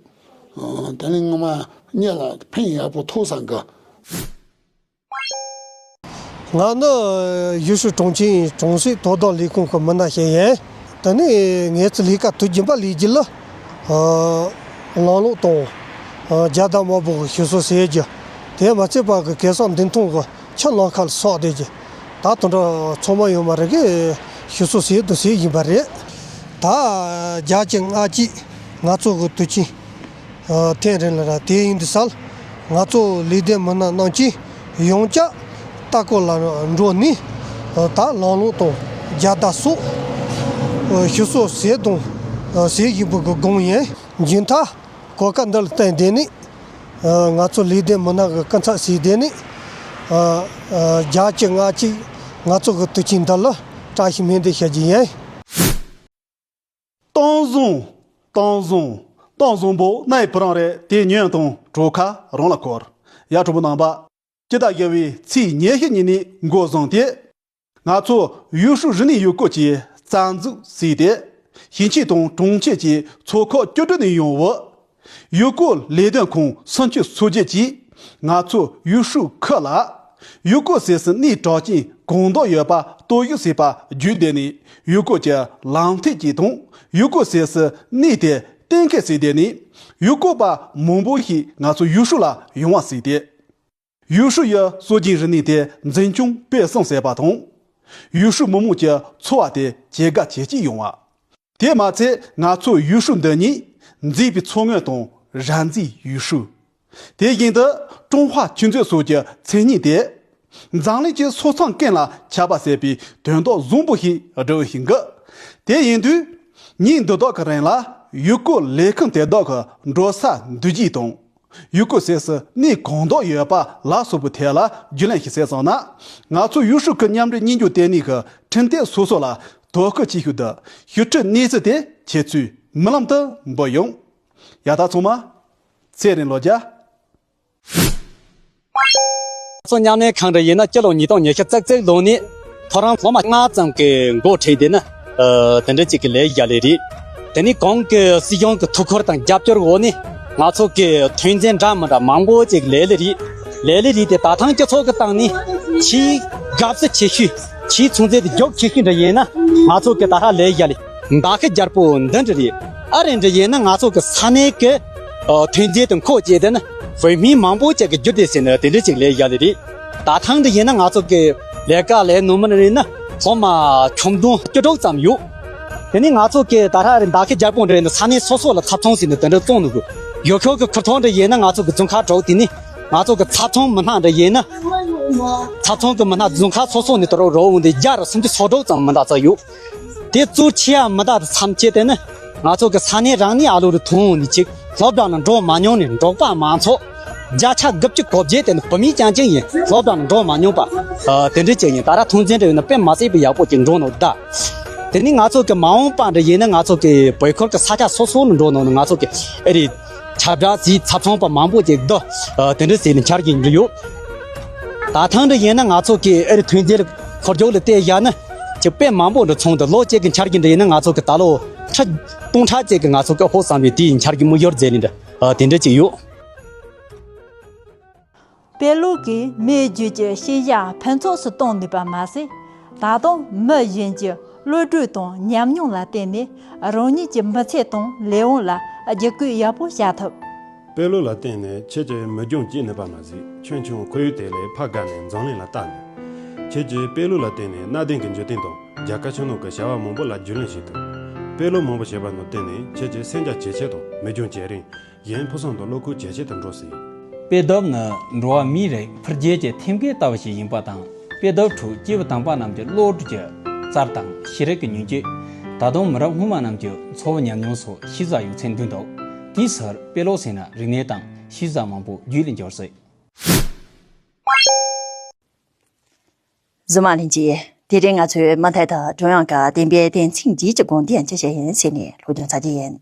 དེ་ནི་ངོ་མ་གཉིད་ལ་ཕན་ཡག་པོ་ཐོགས་ས་འགའ། ང་ནི་ཡུལ་ཤུལ་གྲོང་ཁྱེར་གྲོང་གསེབ་དོ་དམ་ལས་ཁུངས་ཀྱི་མི་སྣ་ཞིག་ཡིན། དེ་ནས་ངས་ཚུར་ལས་ཀ་དུས་རྒྱུན་པ་ལས་རྒྱུ་ལ། ལམ་ལུགས་དང་རྒྱལ་དར་དམར་པོ་གི་ཞིག་གསོ་བྱེད་རྒྱུ། དེ་མ་ཚད་པ་གི་གེ་སར་མདུན་ཐང་གི་ཆུ་ལམ་ཁ་ལ་སོགས་བསྡད་རྒྱུ། ད་དུང་འདྲ་ཚང་མ་ཡོད་མ་རེད་གི། ཞིག་གསོ་བྱེད་དུ་བྱེད་བཞིན་པ་རེད། ད་བརྒྱ་ཆ་ལྔ་གཅིག་ང་ཚོ་གི་དུས་ཆེན་ཐེངས་རེ་ལ་ར་དེ་ཡིན་དུས་སལ། ང་ཚོ་ལས་སྡེ་མི་སྣ་རྣམས་ཀྱིས་ཡང་བསྐྱར་ལྟ་སྐོར་ལ་འགྲོ་ནས་ད་ལམ་ལུགས་དང་རྒྱལ་དར་སོགས་ཞིག་གསོ་བྱེད་དང་བྱེད་བཞིན་པའི་གི་སྒང་ཡིན། མཇུག་མཐར་གོ་སྐབས་འདི་ལ་བརྟེན་བསྡད་ནས་ང་ཚོ་ལས་སྡེ་མི་སྣ་གི་སྐུ་ཚབ་བྱས་བསྡད་ནས་བརྒྱ་ཆ་ལྔ་གཅིག་ང་ཚོ་གི་དུས་ཆེན་འདི་ལ་བཀྲ་ཤིས་སྨོན་འདེབས་ཞུ་རྒྱུ་ཡིན། གཏམ་བཟང་། གཏམ་བཟང་། གཏམ་བཟང་པོ་རྣ་ཡི་བུ་རང་རེད། དེ་ཉན་དང་གྲོགས་ཁ་རང་ལ་འཁོར། ཡ། གྲོགས་པོ་རྣམ་པ། སྤྱི་ཟླ་བཞི་པའི་ཚེས་ཉི་ཤུ་ཉིན་ནས་འགོ་བཟུང་སྟེ། ང་ཚོ་ཡུལ་ཤུལ་རིག་གནས་ཡུལ་སྐོར་གྱི་རྩ་འཛུགས་བྱས་ཏེ། ཞིང་ཆེན་དང་གྲོང་ཁྱེར་གྱི་ཚོགས་ཁག་བཅུ་དྲུག་ནས་ཡོང་བའི་ ཡུལ་སྐོར་ལས་དོན་ཁང་སུམ་ཅུ་སོ་བརྒྱད་ཀྱིས་ང་ཚོ་ཡུལ་ཤུལ་ཁུལ་ལ་ཡུལ་སྐོར་ཟས་སུ་གནས་གྲགས་ཅན་གང་དག་ཡོད་པ་རྟོག་ཞིབ་བྱས་པ་བརྒྱུད་དེ་ནས། ཡུལ་སྐོར་གྱི་ལམ་ཐིག་ཅིག་དང་ཡུལ་སྐོར་ཟས་སུ་གནས་དེ་གཏན་འཁེལ་བྱས་ཏེ་ནས། ཡུལ་སྐོར་བ་མང་པོ་ཞིག་ང་ཚོ་ཡུལ་ཤུལ་ལ་ཡོང་བ་བྱས་ཏེ། ཡུལ་ཤུལ་གྱི་སྲོལ་རྒྱུན་རིག་གནས་དེ་འཛིན་སྐྱོང་སྤེལ་གསུམ་བྱས་པ་དང་། ཡུལ་ཤུལ་མི་མང་གི་འཚོ་བ་དེ་ཇེ་དགའ་ཇེ་སྐྱིད་ཡོང་བ། དེ་མ་ཚད། ང་ཚོ་ཡུལ་ཤུལ་འདི་ཉིད་མཛེས་པའི་མཚོ་སྔོན་དང་ར་མཛེས་ཡུལ་ཤུལ། དེ་བཞིན་དུ་ཀྲུང་ཧྭ་ཆུ་མཛོད་སོགས་ཀྱི་མཚན་ཉིད་དེ། འཛམ་གླིང་གི་སོ་ཚང་ཀུན་ལ་ཁྱབ་པ་ཟེར་བའི་དོན་དག་བཟང་པོ་ཞིག་སྒྲུབ་བཞིན་གི། དེ་ཡིན་དུས། ཉིན་འདི་དག་གི་རིང་ལ་ཡུལ་སྐོར་ལས་ཁུངས་དེ་དག་གི་འགྲོ་ས་འདུ་རྒྱུག་དང་། ཡུལ་སྐོར་ཟས་སུ་གནས་གང་དག་ཡོད་པ་ལ་སོགས་པའི་ཐད་ལ་རྒྱུས་ལོན་ཞིག་བྱས་སོང་ན། ང་ཚོ་ཡུལ་ཤུལ་གྱི་མཉམ་འབྲེལ་གཉིས་ལྡན་ལྟེ་གནས་ཀྱི་ཁྲིམས་དོན་སོ་སོ་ལ་དོ་ཁུར་བྱེད་ཤུགས་དང་ཞིབ་ཕྲའི་གནས་ཚུལ་དེ་ཁྱེད་ཚོས་མུ་ལམ་དུ་འབུལ་ཡོང་། ཡ། ད་ཚང་མ་ཚེ་རིང་ལོ་བརྒྱ། གཙོ་མཉམ་ལས་ཁང་རེ་ཡིན་ན་སྤྱི་ལོ་ཉིས་སྟོང་ཉི་ཤུ་རྩ་གཅིག་ལོ་ནས་ཐོ་རངས་སློབ་མ་ལྔ་ཙམ་གྱི་འགོ་ཁྲིད་དེ་ནི་ཨ་དེ་འདྲ་ཅིག་གི་ལས་བཞག་ལེ་རེད། དེ་ནི་གོང་གི་སྲིད་གཞུང་གི་ཐུགས་ཁུར་དང་རྒྱབ་སྐྱོར་འོག་ནས་ང་ཚོ་གི་ཐོན་རྫས་འདྲ་མི་འདྲ་མང་པོ་ཅིག་ལས་ལེ་རེད། ལས་ལེ་རེད་དེ། ད་ཐེངས་སྤྱི་ཚོགས་ཀྱི་སྟེང་ནས་ཆེས་དགའ་བསུ་ཆེ་ཤོས། ཆེས་ཚོང་རྫས་དེ་རྒྱུག་ཆེ་ཤོས་འདྲ་ཡིན་ན་ང་ཚོ་གི་ད་ཧ་ལས་བཞག་ལེ། མདའ་ཁ་རྒྱལ་པོ་འདི་འདྲ་རེད། ཨ་རེ་འདྲ་ཡིན་ན་ང་ཚོ་གི་ས་གནས་གི་ཨ་ཐོན་རྫས་དེ་མཁོ་བྱས་ཏེ་ནི་བོད་མི་མང་པོ་ཅིག་གི་རྒྱུ་དེ་ཟིན་ནི་དེ་འདྲ་ཅིག་ལས་བཞག་ལེ་རེད། ད་ཐེངས་འདི་ཡིན་ན་ང་ཚོ་གི་ལས་ཀ་ལས་ནོར་མི་རེད་ན་སློབ་མ་ཁྱོན་བསྡོམས་བཅུ་དྲུག་ཙམ་ཡོད། དེ་ནི་ང་ཚོ་གི་ད་ཧ་རེ་མདའ་ཁ་རྒྱལ་པོ་འདྲ་ཡིན་ན་ས་གནས་སོ་སོ་ལ་ཚབ་ཚང་ཟིན་ནི་དེ་འདྲ་བཙོང་ནི་དགོས། ཡོ་ཁྱོ་གི་ཁུར་ཐོག་འདྲ་ཡིན་ན་ང་ཚོ་གི་རྫོང་ཁ་གྲོགས་དེ་ནི་ང་ཚོ་གི་ཚབ་ཚང་མི་སྣ་འདྲ་ཡིན་ན། ཚབ་ཚང་གི་མི་སྣ་རྫོང་ཁ་སོ་སོ་ནས་དུ་རོགས་རོགས་འོང་དེ་བརྒྱ་རུ་སུམ་ཅུ་སོ་དྲུག་ཙམ་མི་འདྲ་ཙམ་ཡོད། དེ་གཙོ་ཆེ་ཡ་མི་འདྲ་དུ་མཚམས་བཅད་དེ་ནི་ང་ཚོ་གི་ས་གནས་རང་ནས་ཨ་ལོ་རུ་ཐོན་འོང་ནི་ཅིག་སློབ་གྲྭ་ནང་འགྲོ་མ་མྱོང་ནས་འབྲོག་པ་མང་ཚོགས་བརྒྱ་ཆ་དགུ་བཅུ་གོ་བརྒྱད་དེ་ནི་བོད་མི་རྐྱང་རྐྱང་ཡིན། སློབ་གྲྭ་ནང་འགྲོ་མ་མྱོང་པ་དེ་འདྲ་ཅིག་ཡིན། ད་ར་ཐོན་རྫས་འདྲ་ཡོད་ན་དཔེ་མ་སྲིད་པའི་ཡག་པོ་ཅིག་འགྲོ་ནོ་ད། དེ་ནི་ང་ཚོ་གི་མ་འོངས་པ་འདྲ་ཡིན་ན་ང་ཚོ་གི་བོད་ཁུལ་གི་ས་ཆ་སོ་སོ་ནས་འགྲོ་ནོ་ནི་ང་ཚོ་གི་ཨེ་རེད། ཁྱབ་བསྒྲགས་ཟིག་ཚབ་ཚང་པ་མང་པོ་ཅིག་འདུག་ཨ་དེ་འདྲ་ཟེར་ནས་འཆར་གྱི་འདྲ་ཡོད། ད་ཐེངས་འདྲ་ཡིན་ན་ང་ཚོ་གི་ཨེ་རེད་ཐོན་རྫས་ལ་འཁོར་རྒྱུག་ལ་བལྟས་བཞག་ན་ཅིག་དཔེ་མང་པོ་འདྲ་ཚོང་འདུག་ལོ་གཅིག་གི་འཆར་གྱི་འདྲ་ཡིན་ན་ང་ཚོ་གི་ད་ལོ་ཁྲི་སྟོང་ཕྲག་གཅིག་གི་ང་ཚོ་གི་ཧོ་བསམ་པའི་དེའི་འཆར་གྱི་དམིགས་ཡུལ་མཛད་ནི་འདྲ་ཨ་དེ་འདྲ་ཅིག་ཡོད། དཔེ་ཀློག་གིས་མིའི་རྒྱུད་ཀྱི་ཤེས་བྱ་ཕུན་ཚོགས་སུ་གཏོང་ནུས་པ་མ་ཟད། ད་དུང་མི་གཞན་གྱི་བློ་གྲོས་དང་ཉམས་མྱོང་ལ་བརྟེན་ནས་རང་ཉིད་ཀྱི་མི་ཚེ་དང་ལས་དབང་ལ་བསྒྱུར་བཀོད་ཡག་པོ་བྱ་ཐུབ། དཔེ་ཀློག་ལ་བརྟེན་ནས་ཁྱེད་ཀྱིས་མི་རྒྱང་བཀྱེད་ནུས་པ་མ་ཟད། ཁྱོད་ཀྱང་ཁོར་ཡུག་དེ་ལས་ཕར་བརྒལ་ནས་འཛམ་གླིང་ལ་ལྟ་ནུས། ཁྱེད་ཀྱིས་དཔེ་ཀློག་ལ་བརྟེན་ནས་གནའ་དེང་གི་འཇིག་རྟེན་དང་རྒྱལ་ཁབ་ཕྱི་ནང་གི་བྱ་བ་མང་པོ་ལ་རྒྱུས་ལོན་བྱེད་ཐུབ། དཔེ་ཀློག་མང་པོ་བྱེད་པ་ནང་བརྟེན་ནས་ཁྱེད་ཀྱི་སེམས་རྒྱ་ཇེ་ཆེ་དང་མི་རྒྱང་ཇེ་རིང་། གཞན་ཕུགས་བསམ་དང་བློ་ཁོག་ཇེ་ཆེ་དུ་འགྲོ་སྲིད། དཔེ་དེབ་ནི་འགྲོ་བ་མིའི་རིགས་འཕེལ་རྒྱས་ཀྱི་ཐེམ་སྐས་ལྟ་བུ་ཞིག་ཡིན་པ་དང་། དཔེ་དེབ་ཁྲོད་སྐྱེས་བུ་དམ་པ་རྣམས་ཀྱི་བློ་གྲོས་ཀྱི་རྩལ་དང་ཤེས་རིག་གི་ཉམས་རྒུད། ད་དུང་མི་རབས་སྔོན་མ་རྣམས་ཀྱི་འཚོ་བའི་ཉམས་མྱོང་སོགས་ཤེས་བྱ་ཡོད་ཚད་འདུས་འདུག་དེའི་ཕྱིར་དཔེ་ཀློག་ཟེར་ན་རིག་གནས་དང་ཤེས་བྱ་མང་པོ་རྒྱུད་ལ་འགྱུར་སྲིད། གཟིགས་མོ་ལྷན་རྒྱས། དེ་རིང་ང་ཚོས་མུ་མཐུད་དུ་ཀྲུང་དབྱང་གི་བསྟན་པའི་སྡེ་ཚན་བརྒྱད་ཀྱི་དགོངས་དོན་ཅི་བཤད་ཡིན་ཟེར་ནས་སློབ་སྦྱོང་བྱ་རྒྱུ་ཡིན།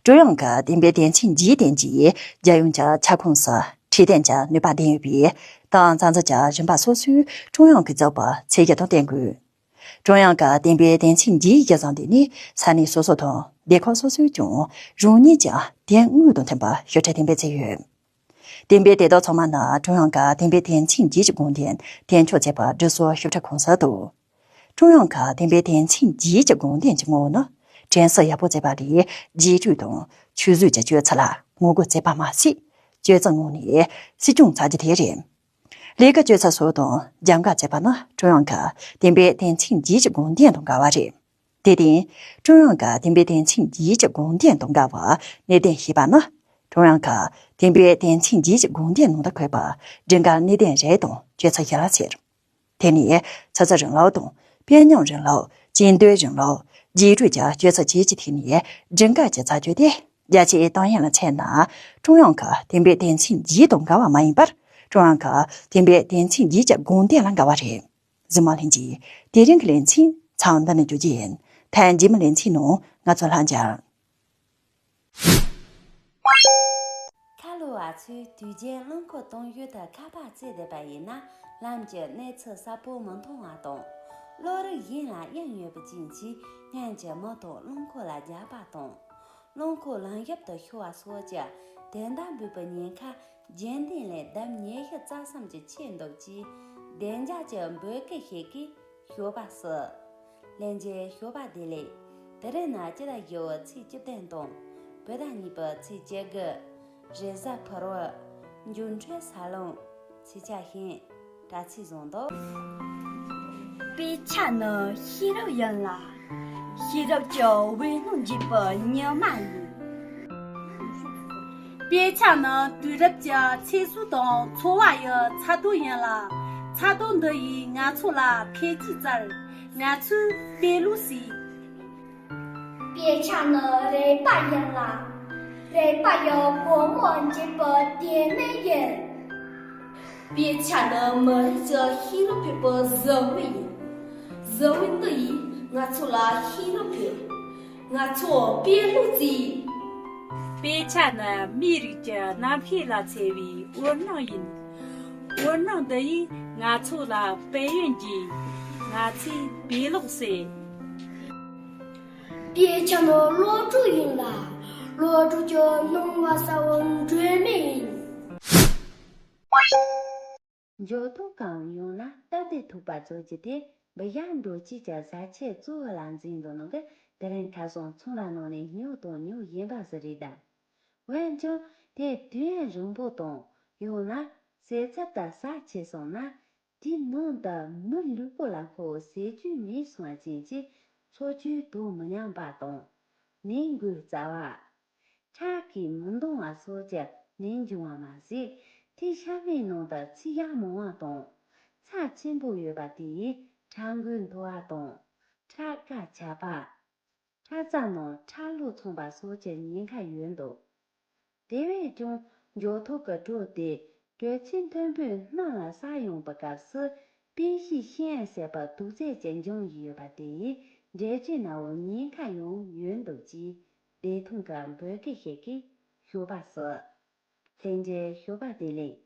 ཀྲུང་དབྱང་གི་བསྟན་པའི་སྡེ་ཚན་བརྒྱད་དེ་གྱིས་རྒྱལ་ཡོངས་ཀྱི་ཁྱབ་ཁོངས་སུ་འཕྲོད་བསྟེན་གྱི་ནུས་པ་ལྡན་ཡོད་པའི་ཏང་རྩ་འཛུགས་ཀྱི་རིམ་པ་སོ་སོའི་ཀྲུང་དབྱང་གིས་བཙུགས་པའི་ཚད་གཞི་དང་བསྟུན་དགོས། ཀྲུང་དབྱང་གི་བསྟན་པའི་སྡེ་ཚན་བརྒྱད་ཀྱི་གཞི་བཟུང་དེ་ནི་ས་གནས་སོ་སོ་དང་སྡེ་ཁག་སོ་སོས་ཀྱང་རང་ཉིད་ཀྱི་དོན་དངོས་དང་མཐུན་པ་ཞིབ་ཕྲ་གཏན་འབེབས་བྱས་ཡོད། གཏན་འབེབས་དེ་དག་ཚང་མ་ནི་ཀྲུང་དབྱང་གི་བསྟན་པའི་སྡེ་ཚན་བརྒྱད་ཀྱི་དགོངས་དོན་དོན་འཁྱོལ་བྱས་པ་སྒྲིག་སྲོལ་ཞིབ་ཕྲ་ཁོངས་སུ་གཏོགས། ཀྲུང་དབྱང་གི་བསྟན་པའི་སྡེ་ཚན་བརྒྱད་ཀྱི་དགོངས་དོན་གྱི་ངོ་བོ་ནི། དྲན་གསོ་ཡག་པོ་བྱེད་པ་ལས་རྗེས་དྲན་དང་ཆུད་ཟོས་ཀྱི་སྤྱོད་ཚུལ་ལ་ངོ་རྒོལ་བྱེད་པ་མ་ཟད། སྤྱོད་ཚུལ་ངོས་ནས་སྲིད་སྐྱོང་བྱ་རྒྱུ་དེ་རེད། ལས་ཀའི་སྤྱོད་ཚུལ་སོགས་དང་རྒྱབ་འགལ་བྱེད་པ་ནི་ཀྲུང་དབྱང་གི་བསྟན་པའི་སྡེ་ཚན་བརྒྱད་ཀྱི་དགོངས་དོན་དང་འགལ་བ་རེད། དེར་བརྟེན། ཀྲུང་དབྱང་གི་བསྟན་པའི་སྡེ་ཚན་བརྒྱད་ཀྱི་དགོངས་དོན་དང་འགལ་བ་གནད་དོན་ཞེས་པ་ནི། ཀྲུང་དབྱང་གི་བསྟན་པའི་སྡེ་ཚན་བརྒྱད་ཀྱི་དགོངས་དོན་ནང་དུ་འཁོད་པའི་སྒྲིག་འགལ་གནད་དོན་རེ་དང་སྤྱོད་ཚུལ་བཞི་ལ་ཟེར། དེ་ནི་ཆུ་ཚད་རིང་ལུགས་དང་དཔོན་ཉམས་རིང་ལུགས། ཇུས་འདོན་རིང་ལུགས། རྗེས་དྲན་གྱི་སྤྱོད་ཚུལ་བཅས་ཀྱི་ཐད་ནས་སྒྲིག་འགལ་གྱི་བྱ་སྤྱོད་དེ། རྒྱ་ཆེའི་ཏང་ཡོན་ལ་མཚོན་ན། ཀྲུང་དབྱང་གི་བསྟན་པའི་སྡེ་ཚན་བརྒྱད་དང་འགལ་བ་མ་ཡིན་པར། ཀྲུང་དབྱང་གི་བསྟན་པའི་སྡེ་ཚན་བརྒྱད་ཀྱི་དགོངས་དོན་ལ་འགལ་བ་རེད། གཟིགས་མོ་ལྷན་རྒྱས། དེ་རིང་གི་ལེ་ཚན་མཚམས་འདི་ནས་བརྗོད་རྒྱུ་ཡིན། ཐེངས་རྗེས་མའི་ལེ་ཚན་ནང་ང་ཚོ་ལྷན་མཇལ། ཁ་ལོ་བ་ཚོས་དུས་རྒྱུན་རླངས་འཁོར་གཏོང་ཡུལ་དུ་ཁ་པར་བརྩེས་བསྡད་པ་ཡིན་ན་ལམ་གྱི་གནས་ཚུལ་གསལ་པོ་མི་མཐོང་བ་དང་། གློག་རིག་གཞན་ལ་གཡེང་ཡོད་པ་ཅན་གྱིས་སྔོན་གྱི་མི་དང་རླངས་འཁོར་ལ་རྒྱག་པ་དང་། རླངས་འཁོར་ལམ་ཞབས་ཏུ་ཤོར་བ་སོགས་ཀྱི་དོན་དག་འབོད་པའི་ཉེན་ཁ་རྒྱུན་ལྡན་ལས་ལྡབ་ཉི་ཤུ་རྩ་གསུམ་གྱིས་ཆེ་འདུག་ཅེས་བདེ་འཇགས་ཀྱི་འབོད་སྐུལ་ཞིག་གིས་ཞོགས་པ་སུ། ལྷན་རྒྱས་ཞོགས་པ་བདེ་ལེགས། དེ་རིང་ནི་སྤྱི་ཟླ་བཞི་པའི་ཚེས་བཅུ་བདུན་དང་། བོད་ཟླ་གཉིས་པའི་ཚེས་བཅུ་དགུ། རེས་གཟའ་ཕུར་བུ། འགྱུར་འཕྲོད་ས་ལོང་། ཚེས་ཆ་ཤིང་། དྲ་ཚིགས་བཟང་འདུག་དཔེ་ཆ་ནི་ཤེས་རབ་ཡིན་ལ། ཤེས་རབ་ཀྱི་འོད་སྣང་འཇིགས་པའི་ཉི་མ་ཡིན། དཔེ་ཆ་ནི་དུས་རབས་ཀྱི་ཚེ་སྲོག་དང་འཚོ་བ་ཡི་ཚ་དོན་ཡིན་ལ། ཚ་དོན་འདི་ཡིས་ང་ཚོ་ལ་འཕེལ་རྒྱས་བསྩལ། ང་ཚོས་དཔེ་ཀློག་བྱེད། དཔེ་ཆ་ནི་རེག་པ་ཡིན་ལ། རེག་པ་ཡི་སྒོ་མོ་འབྱེད་པའི་དེད་དཔོན་ཡིན། དཔེ་ཆ་ནི་མི་རིགས་ཀྱི་ཤེས་རབ་སྤེལ་བའི་གཟི་འོད་ཡིན། གཟི་འོད་འདི་ཡིས་ང་ཚོ་ལ་ཤེས་རབ་སྤེལ། ང་ཚོ་དཔེ་ཀློག་བྱེད། དཔེ་ཆ་ནི་མིའི་རིགས་ཀྱི་རྣམ་ཤེས་ལ་འཚེར་བའི་འོད་སྣང་ཡིན། འོད་སྣང་འདི་ཡིས་ང་ཚོ་ལ་དཔལ་ཡོན་གྱིས་ང་ཚོས་དཔེ་ཀློག་བྱེད། དཔེ་ཆ་ནི་བློ་གྲོས་ཡིན་ལ། བློ་གྲོས་ཀྱི་སྣང་བ་གསལ་བའི་སྒྲོན་མེ་ཡིན། འཇོག་ཐོག་གམ་ཡང་ན་སྟབས་བདེ་ཐུག་པ་བཟོ་རྒྱུ་དེ་འབུ་ཡར་འགྲོ་བྱེད་ཀྱི་བཟའ་ཆས་གཙོ་བོ་ལ་འཛིན་འདུག་ནོ་གི་དེ་རིང་ཁ་སང་ཚོང་བ་ནང་ནས་ཉོས་དང་ཉོ་བཞིན་པ་ཟིག་རེད་ད། འོན་ཀྱང་དེ་དུས་ཡུན་རིང་པོ་དང་ཡང་ན་ཟས་ཚབ་དང་ཟ་ཆེ་སོང་ན། དེའི་ནང་དུ་མི་ལུས་པོ་ལ་ཕོག་པའི་ཟས་བཅུད་མེད་སོང་བ་ཅན་གྱི་འཚོ་བཅུད་དོ་མི་མཉམ་པ་དང་། ནད་འགོས་རྩ་བ། ཁྲག་གིས་མི་འདང་བ་སོགས་ཀྱི་ནད་འབྱུང་བ་མ་ཟད། དེའི་ཤ་བའི་ནང་དུ་ཚིལ་ཡང་མང་བ་དང་། ཚྭ་ཆེན་པོ་ཡོད་པ་དེ་ཡིས་ཁྲག་འགོས་མཐོ་བ་དང་། ཁྲག་ཁ་ཆག་པ། ཁྲག་རྩ་ནང་ཁྲག་ལོ་ཚང་པ་སོགས་ཀྱི་ཉེན་ཁ་ཡོད་འདུག་དེ་བས་ཀྱང་འཇོག་ཐོག་གི་དྲོད་དེ་དྲོད་ཚད་མཐོན་པོས་སྣ་ལ་བསགས་ཡོང་པའི་སྐབས་སུ་པེ་ཤི་ཤིན་ཟེར་བ་དུག་རྫས་ཀྱི་འབྱུང་བཞིན་ཡོད་པ་དེ་ཡིས་འབྲས་སྐྲན་ན་བའི་ཉེན་ཁ་ཡང་ཡོད་འདུག་ཅེས་བདེ་ཐང་གི་འབོད་སྐུལ་ཞིག་གིས་ཞོགས་པ་སུ། ལྷན་རྒྱས་ཞོགས་པ་བདེ་ལེགས།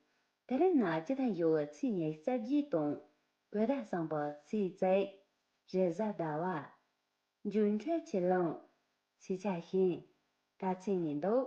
དེ་རིང་ནི་སྤྱི་ཟླ་བཞི་པའི་ཚེས་ཉི་ཤུ་རྩ་བརྒྱད་དང་། བོད་ཟླ་གསུམ་པའི་ཚེས་བཅུ། རེས་གཟའ་ཟླ་བ། འགྱུར་འཕྲོད་ཆུ་ཀླུང་། ཚེས་ཆ་ཤིང་། དྲ་ཚིགས་ཡིན་འདུག་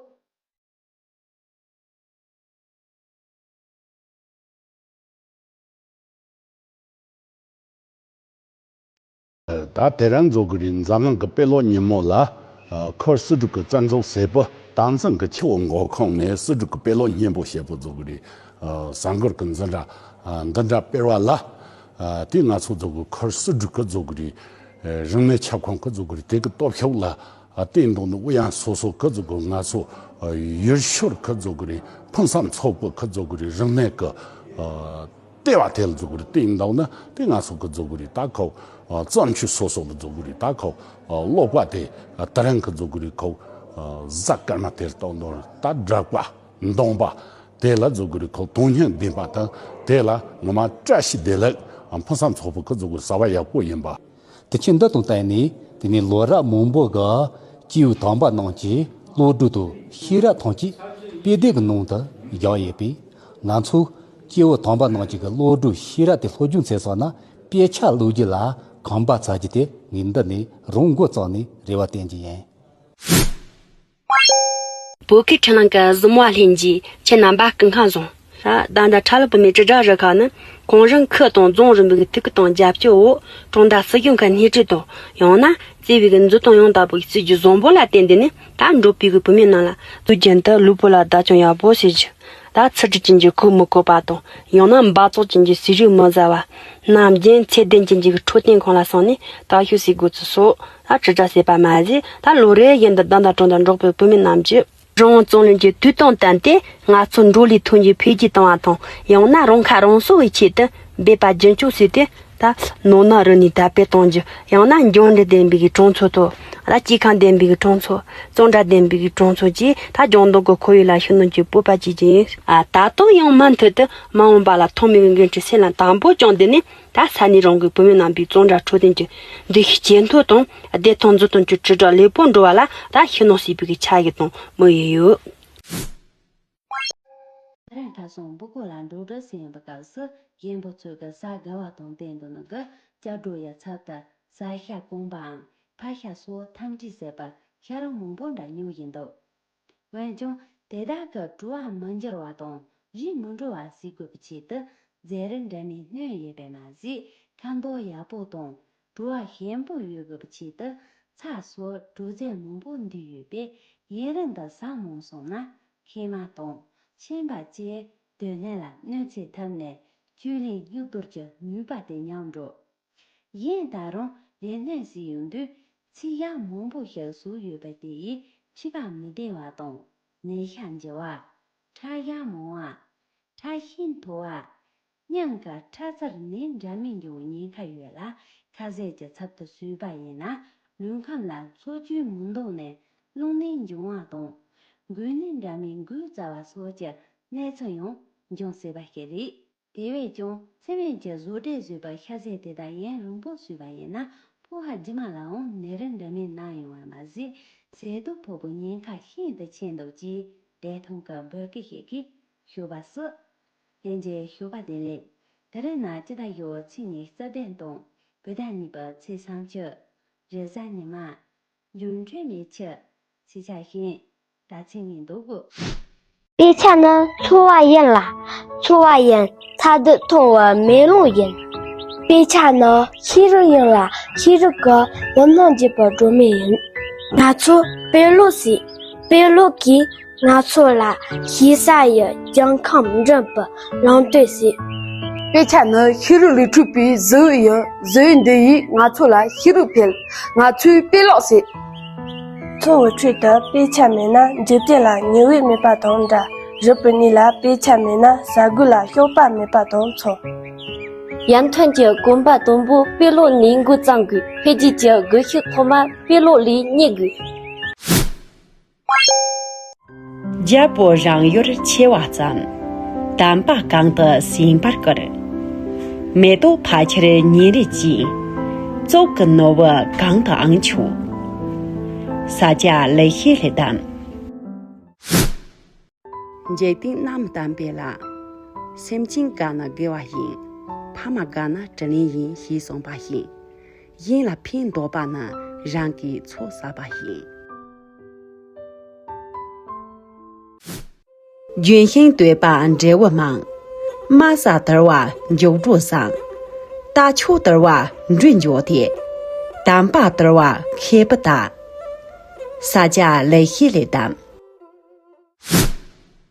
ད་དེ་རིང་བཟོ་གི་རེད། འཛམ་གླིང་གི་དཔེ་ཀློག་ཉིན་མོ་ལ། ཨ། ཁུལ་སི་ཁྲོན་གྱི་བཙན་འཛུལ་ཟེར་བུ་སྟངས་འཛིན་གྱི་ཆེ་བོ་མགོ་ཁུངས་ནས་སི་ཁྲོན་གྱི་དཔེ་ཀློག་སྙན་པོ་ཞེས་པོ་བཟོ་གི་རེད། ཨ། གསར་འགོད་ཀྱི་འཛིན་གྲྭ། ཨ། འདི་འདྲ་སྤེལ་བ་ལ། ཨ། དེ་ང་ཚོ་བཟོ་གི་ཁུལ་སི་ཁྲོན་གྱི་བཟོ་གི་རེད། ཨ། རིག་གནས་ཁྱབ་ཁོངས་ཀྱི་བཟོ་གི་རེད། དེ་གི་སྟོབས་ཤུགས་ལ། ཨ། དེ་འདུག་ནི་དབུ་ཡང་སོ་སོ་གི་བཟོ་གི་ང་ཚོ། ཨ། ཡུལ་ཤུལ་གྱི་བཟོ་གི་རེད། ཕུན་སུམ་ཚོགས་པོ་གི་བཟོ་གི་རེད། རིག་གནས་ཀྱི། ཨ། ལྟེ་བ་དེ་ལ་འཛུགས་རེ་བཏིང་འདུག་ན་དེ་ང་ཚོ་གི་འཛུགས་རེ་ད་ཁོ། ཨ། བརྩམས་ཆོས་སོ་སོ་ལ་འཛུགས་རེ་ད་ཁོ། ཨ། ཀློག་པ་དེ། ཨ། དེ་རིང་གི་འཛུགས་རེ་ཁོ། ཨ། གཟའ་སྐར་མ་དེར་གཏོང་འདུག་ད་སྒྲིག་པ་འདོན་པ་དེ་ལ་འཛུགས་རེ་ཁོ། དོན་སྙིང་ལྡན་པ་དང་དེ་ལ་ངོ་མ་བཀྲ་ཤིས་བདེ་ལེགས། ཨ། ཕུན་སུམ་ཚོགས་པོ་གི་འཛུགས་རེ་བྱ་བ་ཡག་པོ་ཡིན་པ། དེ་ཆེན་འདི་དང་བསྟུན་ནས་དེ་ནས་ལོ་རབས་མང་པོ་གི་སྐྱེས་བུ་དམ་པ་རྣམས་ཀྱི་བློ་གྲོས་དང་ཤེས་རབ་ཐམས་ཅད་དཔེ་དེབ་ཀྱི་ནང་དུ་བཞག་ཡོད་པས། ང་ཚོས་སྐྱེས་བུ་དམ་པ་རྣམས་ཀྱི་བློ་གྲོས་ཤེས་རབ་དེ་སློབ་སྦྱོང་བྱས་སོང་ན། དཔེ་ཆ་ཀློག་རྒྱུ་ལ་ཁོམ་པ་བྱ་རྒྱུ་དེ་ངས་འདི་ནས་རང་མགོ་བརྩམས་ནས་རེ་བ་བསྟན་རྒྱུ་ཡིན། བོད་ཁའི་འཕྲིན་ལམ་གྱི་གཟིགས་མོ་བ་ལྷན་རྒྱས་ཁྱེད་རྣམ་པ་སྐུ་ཁམས་བཟང་། ད་ལྟ་ཁྲ་ལོ་བུད་མེད་དྲིལ་བསྒྲགས་རུ་ཁག་ནི་གུང་རིམ་ཁུལ་དང་རྫོང་རིམ་པའི་ཐུགས་ཁུར་དང་རྒྱབ་སྐྱོར་འོག་གྲོང་རྡལ་སྲིད་གཞུང་གི་སྣེ་ཁྲིད་དང་ཡང་ན་བརྩེ་བའི་མཛུབ་སྟོན་ཡང་དག་པའི་སྲིད་ཇུས་བཟང་པོ་ལ་བརྟེན་ཏེ་ནི་ད་འབྲོག་པའི་བུད་མེད་རྣམས་ལ་དུས་རྒྱུན་དུ་ལུས་པོ་ལ་བདག་སྐྱོང་ཡག་པོ་བྱེད་རྒྱུ། ད་ཚི་གྲི་ཅན་གྱི་གོས་མི་གོན་པ་དང་ཡང་ན་འབག་བཙོག་ཅན་གྱི་ཟས་རིགས་མི་ཟ་བ། ནམ་རྒྱུན་ཚད་ལྡན་ཅན་གྱི་འཕྲོད་བསྟེན་ཁང་ལ་སོང་ནས་བརྟག་ཞིབ་བྱེད་དགོས་ཚུལ་སོགས་ད་དྲིལ་བསྒྲགས་བྱས་པ་མ་ཟད། ད་ལོ་རེ་བཞིན་དུ་བདག་དང་གྲོང་རྡལ་འབྲོག་པའི་བུད་མེད་རྣམས་ཀྱིས་རང་དབང་རྩོད་ལེན་གྱི་དུས་དང་བསྟུན་ཏེ་ང་ཚོ་འབྲོག་ལས་ཐོན་རྒྱུ་འཕེལ་རྒྱས་བཏང་བ་དང་ཡང་ན་རང་ཁ་རང་གསོ་བའི་ཆེད་དུ་འབད་པ་རྒྱུན་འཁྱོངས་བྱས་ཏེ། ད་ནོར་ནག་རིག་ནུས་དར་སྤེལ་གཏོང་རྒྱུ། ཡང་ན་འབྱུང་འབྲས་ལྡན་པའི་གྲོང་ཚོ་དང་། ད་སྐྱེ་ཁམས་ལྡན་པའི་གྲོང་ཚོ། གཙང་སྦྲ་ལྡན་པའི་གྲོང་ཚོ་བཅས་ད་ལྗང་མདོག་གི་ཁོར་ཡུག་ལ་ཤུགས་སྣོན་གྱི་སྤོབས་པ་བསྐྱེད་ཀྱི་ཡིན། ཨ། ད་དུང་ཡང་མུ་མཐུད་དུ་མ་འོངས་པ་ལ་ཐོག་མའི་འགན་འཁྲི་སེམས་ལ་དམ་པོ་བཅངས་ཏེ་ནི་ད་ས་གནས་རང་གི་བུད་མེད་རྣམ་པའི་གཙང་སྦྲ་འཕྲོད་བསྟེན་གྱི་འདུ་ཤེས་ཇེ་མཐོ་དང་བདེ་ཐང་འཛུགས་སྐྲུན་གྱི་དྲིལ་བསྒྲགས་ལེགས་པོ་འགྲོ་བ་ལ་ད་ཤུགས་སྣོན་བྱེད་པའི་འཆར་གཞི་དང་དམིགས་ཡུལ་ཡོད། ད་རེས་ཁ་སང་སྦུག་གུ་ལ་འགྲོ་གྲབས་ཟིན་པའི་སྐབས་སུ་གཞོན་པ་ཚོས་ཀྱི་གཟའ་དགའ་བ་དང་ལྡན་དུ་ནང་གི་སྐྱབས་འགྲོ་ཡི་ཚབ་ཏུ་གཟའ་ཤ་གང་པའམ་ཕག་ཤ་སོགས་འཐམ་འཁྲུག་བྱེད་པར་ ཤ་རུས་མང་པོ་འདྲ་ཉོ་བཞིན་འདུག་འོན་ཀྱང་དེ་དག་གི་བྲོ་བ་མི་འགྱུར་བ་དང་རིགས་མི་འགྲོ་བ་བཟོ་དགོས་པའི་ཆེད་དུ་རྫས་རིགས་འདྲ་མིན་སྣོན་ཡོད་པས་མ་ཟད། ཁ་མདོག་ཡག་པོ་དང་བྲོ་བ་ཞིམ་པོ་ཡོད་དགོས་པའི་ཆེད་དུ་ཚྭ་སོགས་བྲོ་རྫས་མང་པོ་འདུས་ཡོད་པས། ཡུན་རིང་དུ་ཟ་མྱོང་སོང་ན་ཤེད་མ་དང་མཆིན་པ་བཅས་སྡོད་གནས་ལ་གནོད་འཚེ་ཐེབས་ནས་སྤྱོད་ལམ་གཡུག་གཏོར་གྱི་ནུས་པ་དེ་ཉམས་འགྲོ། གཞན་ད་རུང་ལས་སྣོན་བཟོས་ཡོང་དུས་ཚིལ་ཞག་མང་པོ་ཞིག་བཟོས་ཡོད་པ་དེ་ཡིས་མཁྲིས་པ་མི་བདེ་བ་དང་ནད་ཤ་འཇུ་བ། ཁྲག་ཤ་མང་བ། ཁྲག་ཤེད་མཐོ་བ། སྙིང་གི་ཁྲག་རྩར་ནད་འདྲ་མིན་འབྱུང་ཉེན་ཁ་ཡོད་ལ། ཁ་ཟས་ཀྱི་ཚབ་ཏུ་ཟོས་པ་ཡིན་ན་ལུས་ཁམས་ལ་འཚོ་བཅུད་མི་འདང་ནས་རླུང་ནད་འབྱུང་བ་དང་། འགོས་ནད་འདྲ་མིན་འགོས་རྩ་བ་སོགས་ཀྱི་གནས་ཚུལ་ཡང་འབྱུང་སྲིད་པ་ཞིག་རེད། དེ་བས་ཀྱང་ཚེ་སྨད་ཀྱི་བཟོ་གྲྭས་བཟོས་པའི་ཤ་ཟས་དེ་དག་ཡུན་རིང་པོ་ཟོས་པ་ཡིན་ན་ཕོ་བ་རྗེས་མ་ལའང་ནད་རིགས་འདྲ་མིན་ན་ཡོང་བ་མ་ཟད། ཟས་དུག་ཕོག་པའི་ཉེན་ཁ་ཤིན་ཏུ་ཆེ་འདུག་ཅེས་འབྲེལ་ཐོག་གི་འབོད་སྐུལ་ཞིག་གིས་ཞུས་པ་སོགས། ལྷན་རྒྱས་ཞོགས་པ་བདེ་ལེགས། དེ་རིང་ནང་སྤྱི་ཟླ་བཞི་པའི་ཚེས་ཉི་ཤུ་རྩ་བདུན་དང་བོད་ཟླ་གཉིས་པའི་ཚེས་སུམ་ཅུ། རེས་གཟའ་ཉི་མ། འགྱུར་འགྲོས་མེད་ཕྱི། ཚེས་ཆ་ཤིང་། ད་ཚེས་ཉིན་འདུག་གོ། དཔེ་ཆ་ནི་འཚོ་བ་ཡིན་ལ། འཚོ་བ་ཡིན་ཚ་གདུག་མཐོང་བའི་མེ་ལོང་ཡིན། དཔེ་ཆ་ནི་ཤེས་རིག་ཡིན་ལ། ཤེས་རིག་གི་ཉམས་སྣང་རྒྱས་པའི་སྒྲོན་མེ་ཡིན། ང་ཚོ་དཔེ་ཀློག་བྱེད། དཔེ་ཀློག་གིས་ང་ཚོ་ལ་ཤེས་བྱ་ཡི་ལྗང་ཁམས་འགྲིམ་པའི་ལམ་སྟོན་བྱེད། དཔེ་ཆ་ནི་ཤེས་རིག་ལས་འཕྲོས་པའི་གཟི་འོད་ཡིན། གཟི་འོད་འདི་ཡིས་ང་ཚོ་ལ་ཤེས་རིག་འཕེལ། ང་ཚོས་དཔེ་ཀློག་བྱེད། འཚོ་བའི་ཁྲོད་དུ་དཔེ་ཆ་མེད་ན་འཇིག་རྟེན་ལ་ཉི་འོད་མེད་པ་དང་འདྲ། རིག་པའི་གནས་ལ་དཔེ་ཆ་མེད་ན་བྱ་རྒོད་ལ་སྐྱོགས་པ་མེད་པ་དང་མཚུངས། ཡར་ཐོན་གྱི་གོམ་པ་དང་པོ་དཔེ་ཀློག་ནས་འགོ་བརྩམ་དགོས། འཕེལ་རྒྱས་ཀྱི་སྒུལ་ཤུགས་ཐོག་མ་དཔེ་ཀློག་ལས་རྙེད་དགོས། རྒྱལ་པོ་རང་ཡུལ་ཆེ་བ་ཙམ། དམ་པ་གང་དུ་ཟིན་པར་བཀུར། མེ་ཏོག་ཕལ་ཆེར་ཉིན་རེ་གཅིག། བཙོག་གི་ནོར་བུ་གང་དུའང་ཆུག། ས་སྐྱ་ལེགས་བཤད་ལྷ་གདམས། འཇིག་རྟེན་རྣམས་བལྟམས་པའི་ལྷ། སེམས་ཅན་དགའ་ན་དགེ་བ་ཡིན། ཕ་མ་དགའ་ན་དྲིན་ལན་ཡིན་ཞེས་གསུངས་པ་བཞིན། གཞན་ལ་ཕན་འདོགས་པ་ནི་རང་གི་ཚོད་བསགས་པ་ཡིན། ལྗོན་ཤིང་བསྟོད་པ་འབྲས་བུ་མང་། དམའ་ས་དར་བ་མགྱོགས་འགྲོ་བཟང་། རྟ་མཆོག་དར་བ་འགྲོས་མགྱོགས་ཏེ། དམ་པ་དར་བ་མཁས་པོ་དག། ས་སྐྱ་ལེགས་བཤད་ལྷ་གདམས།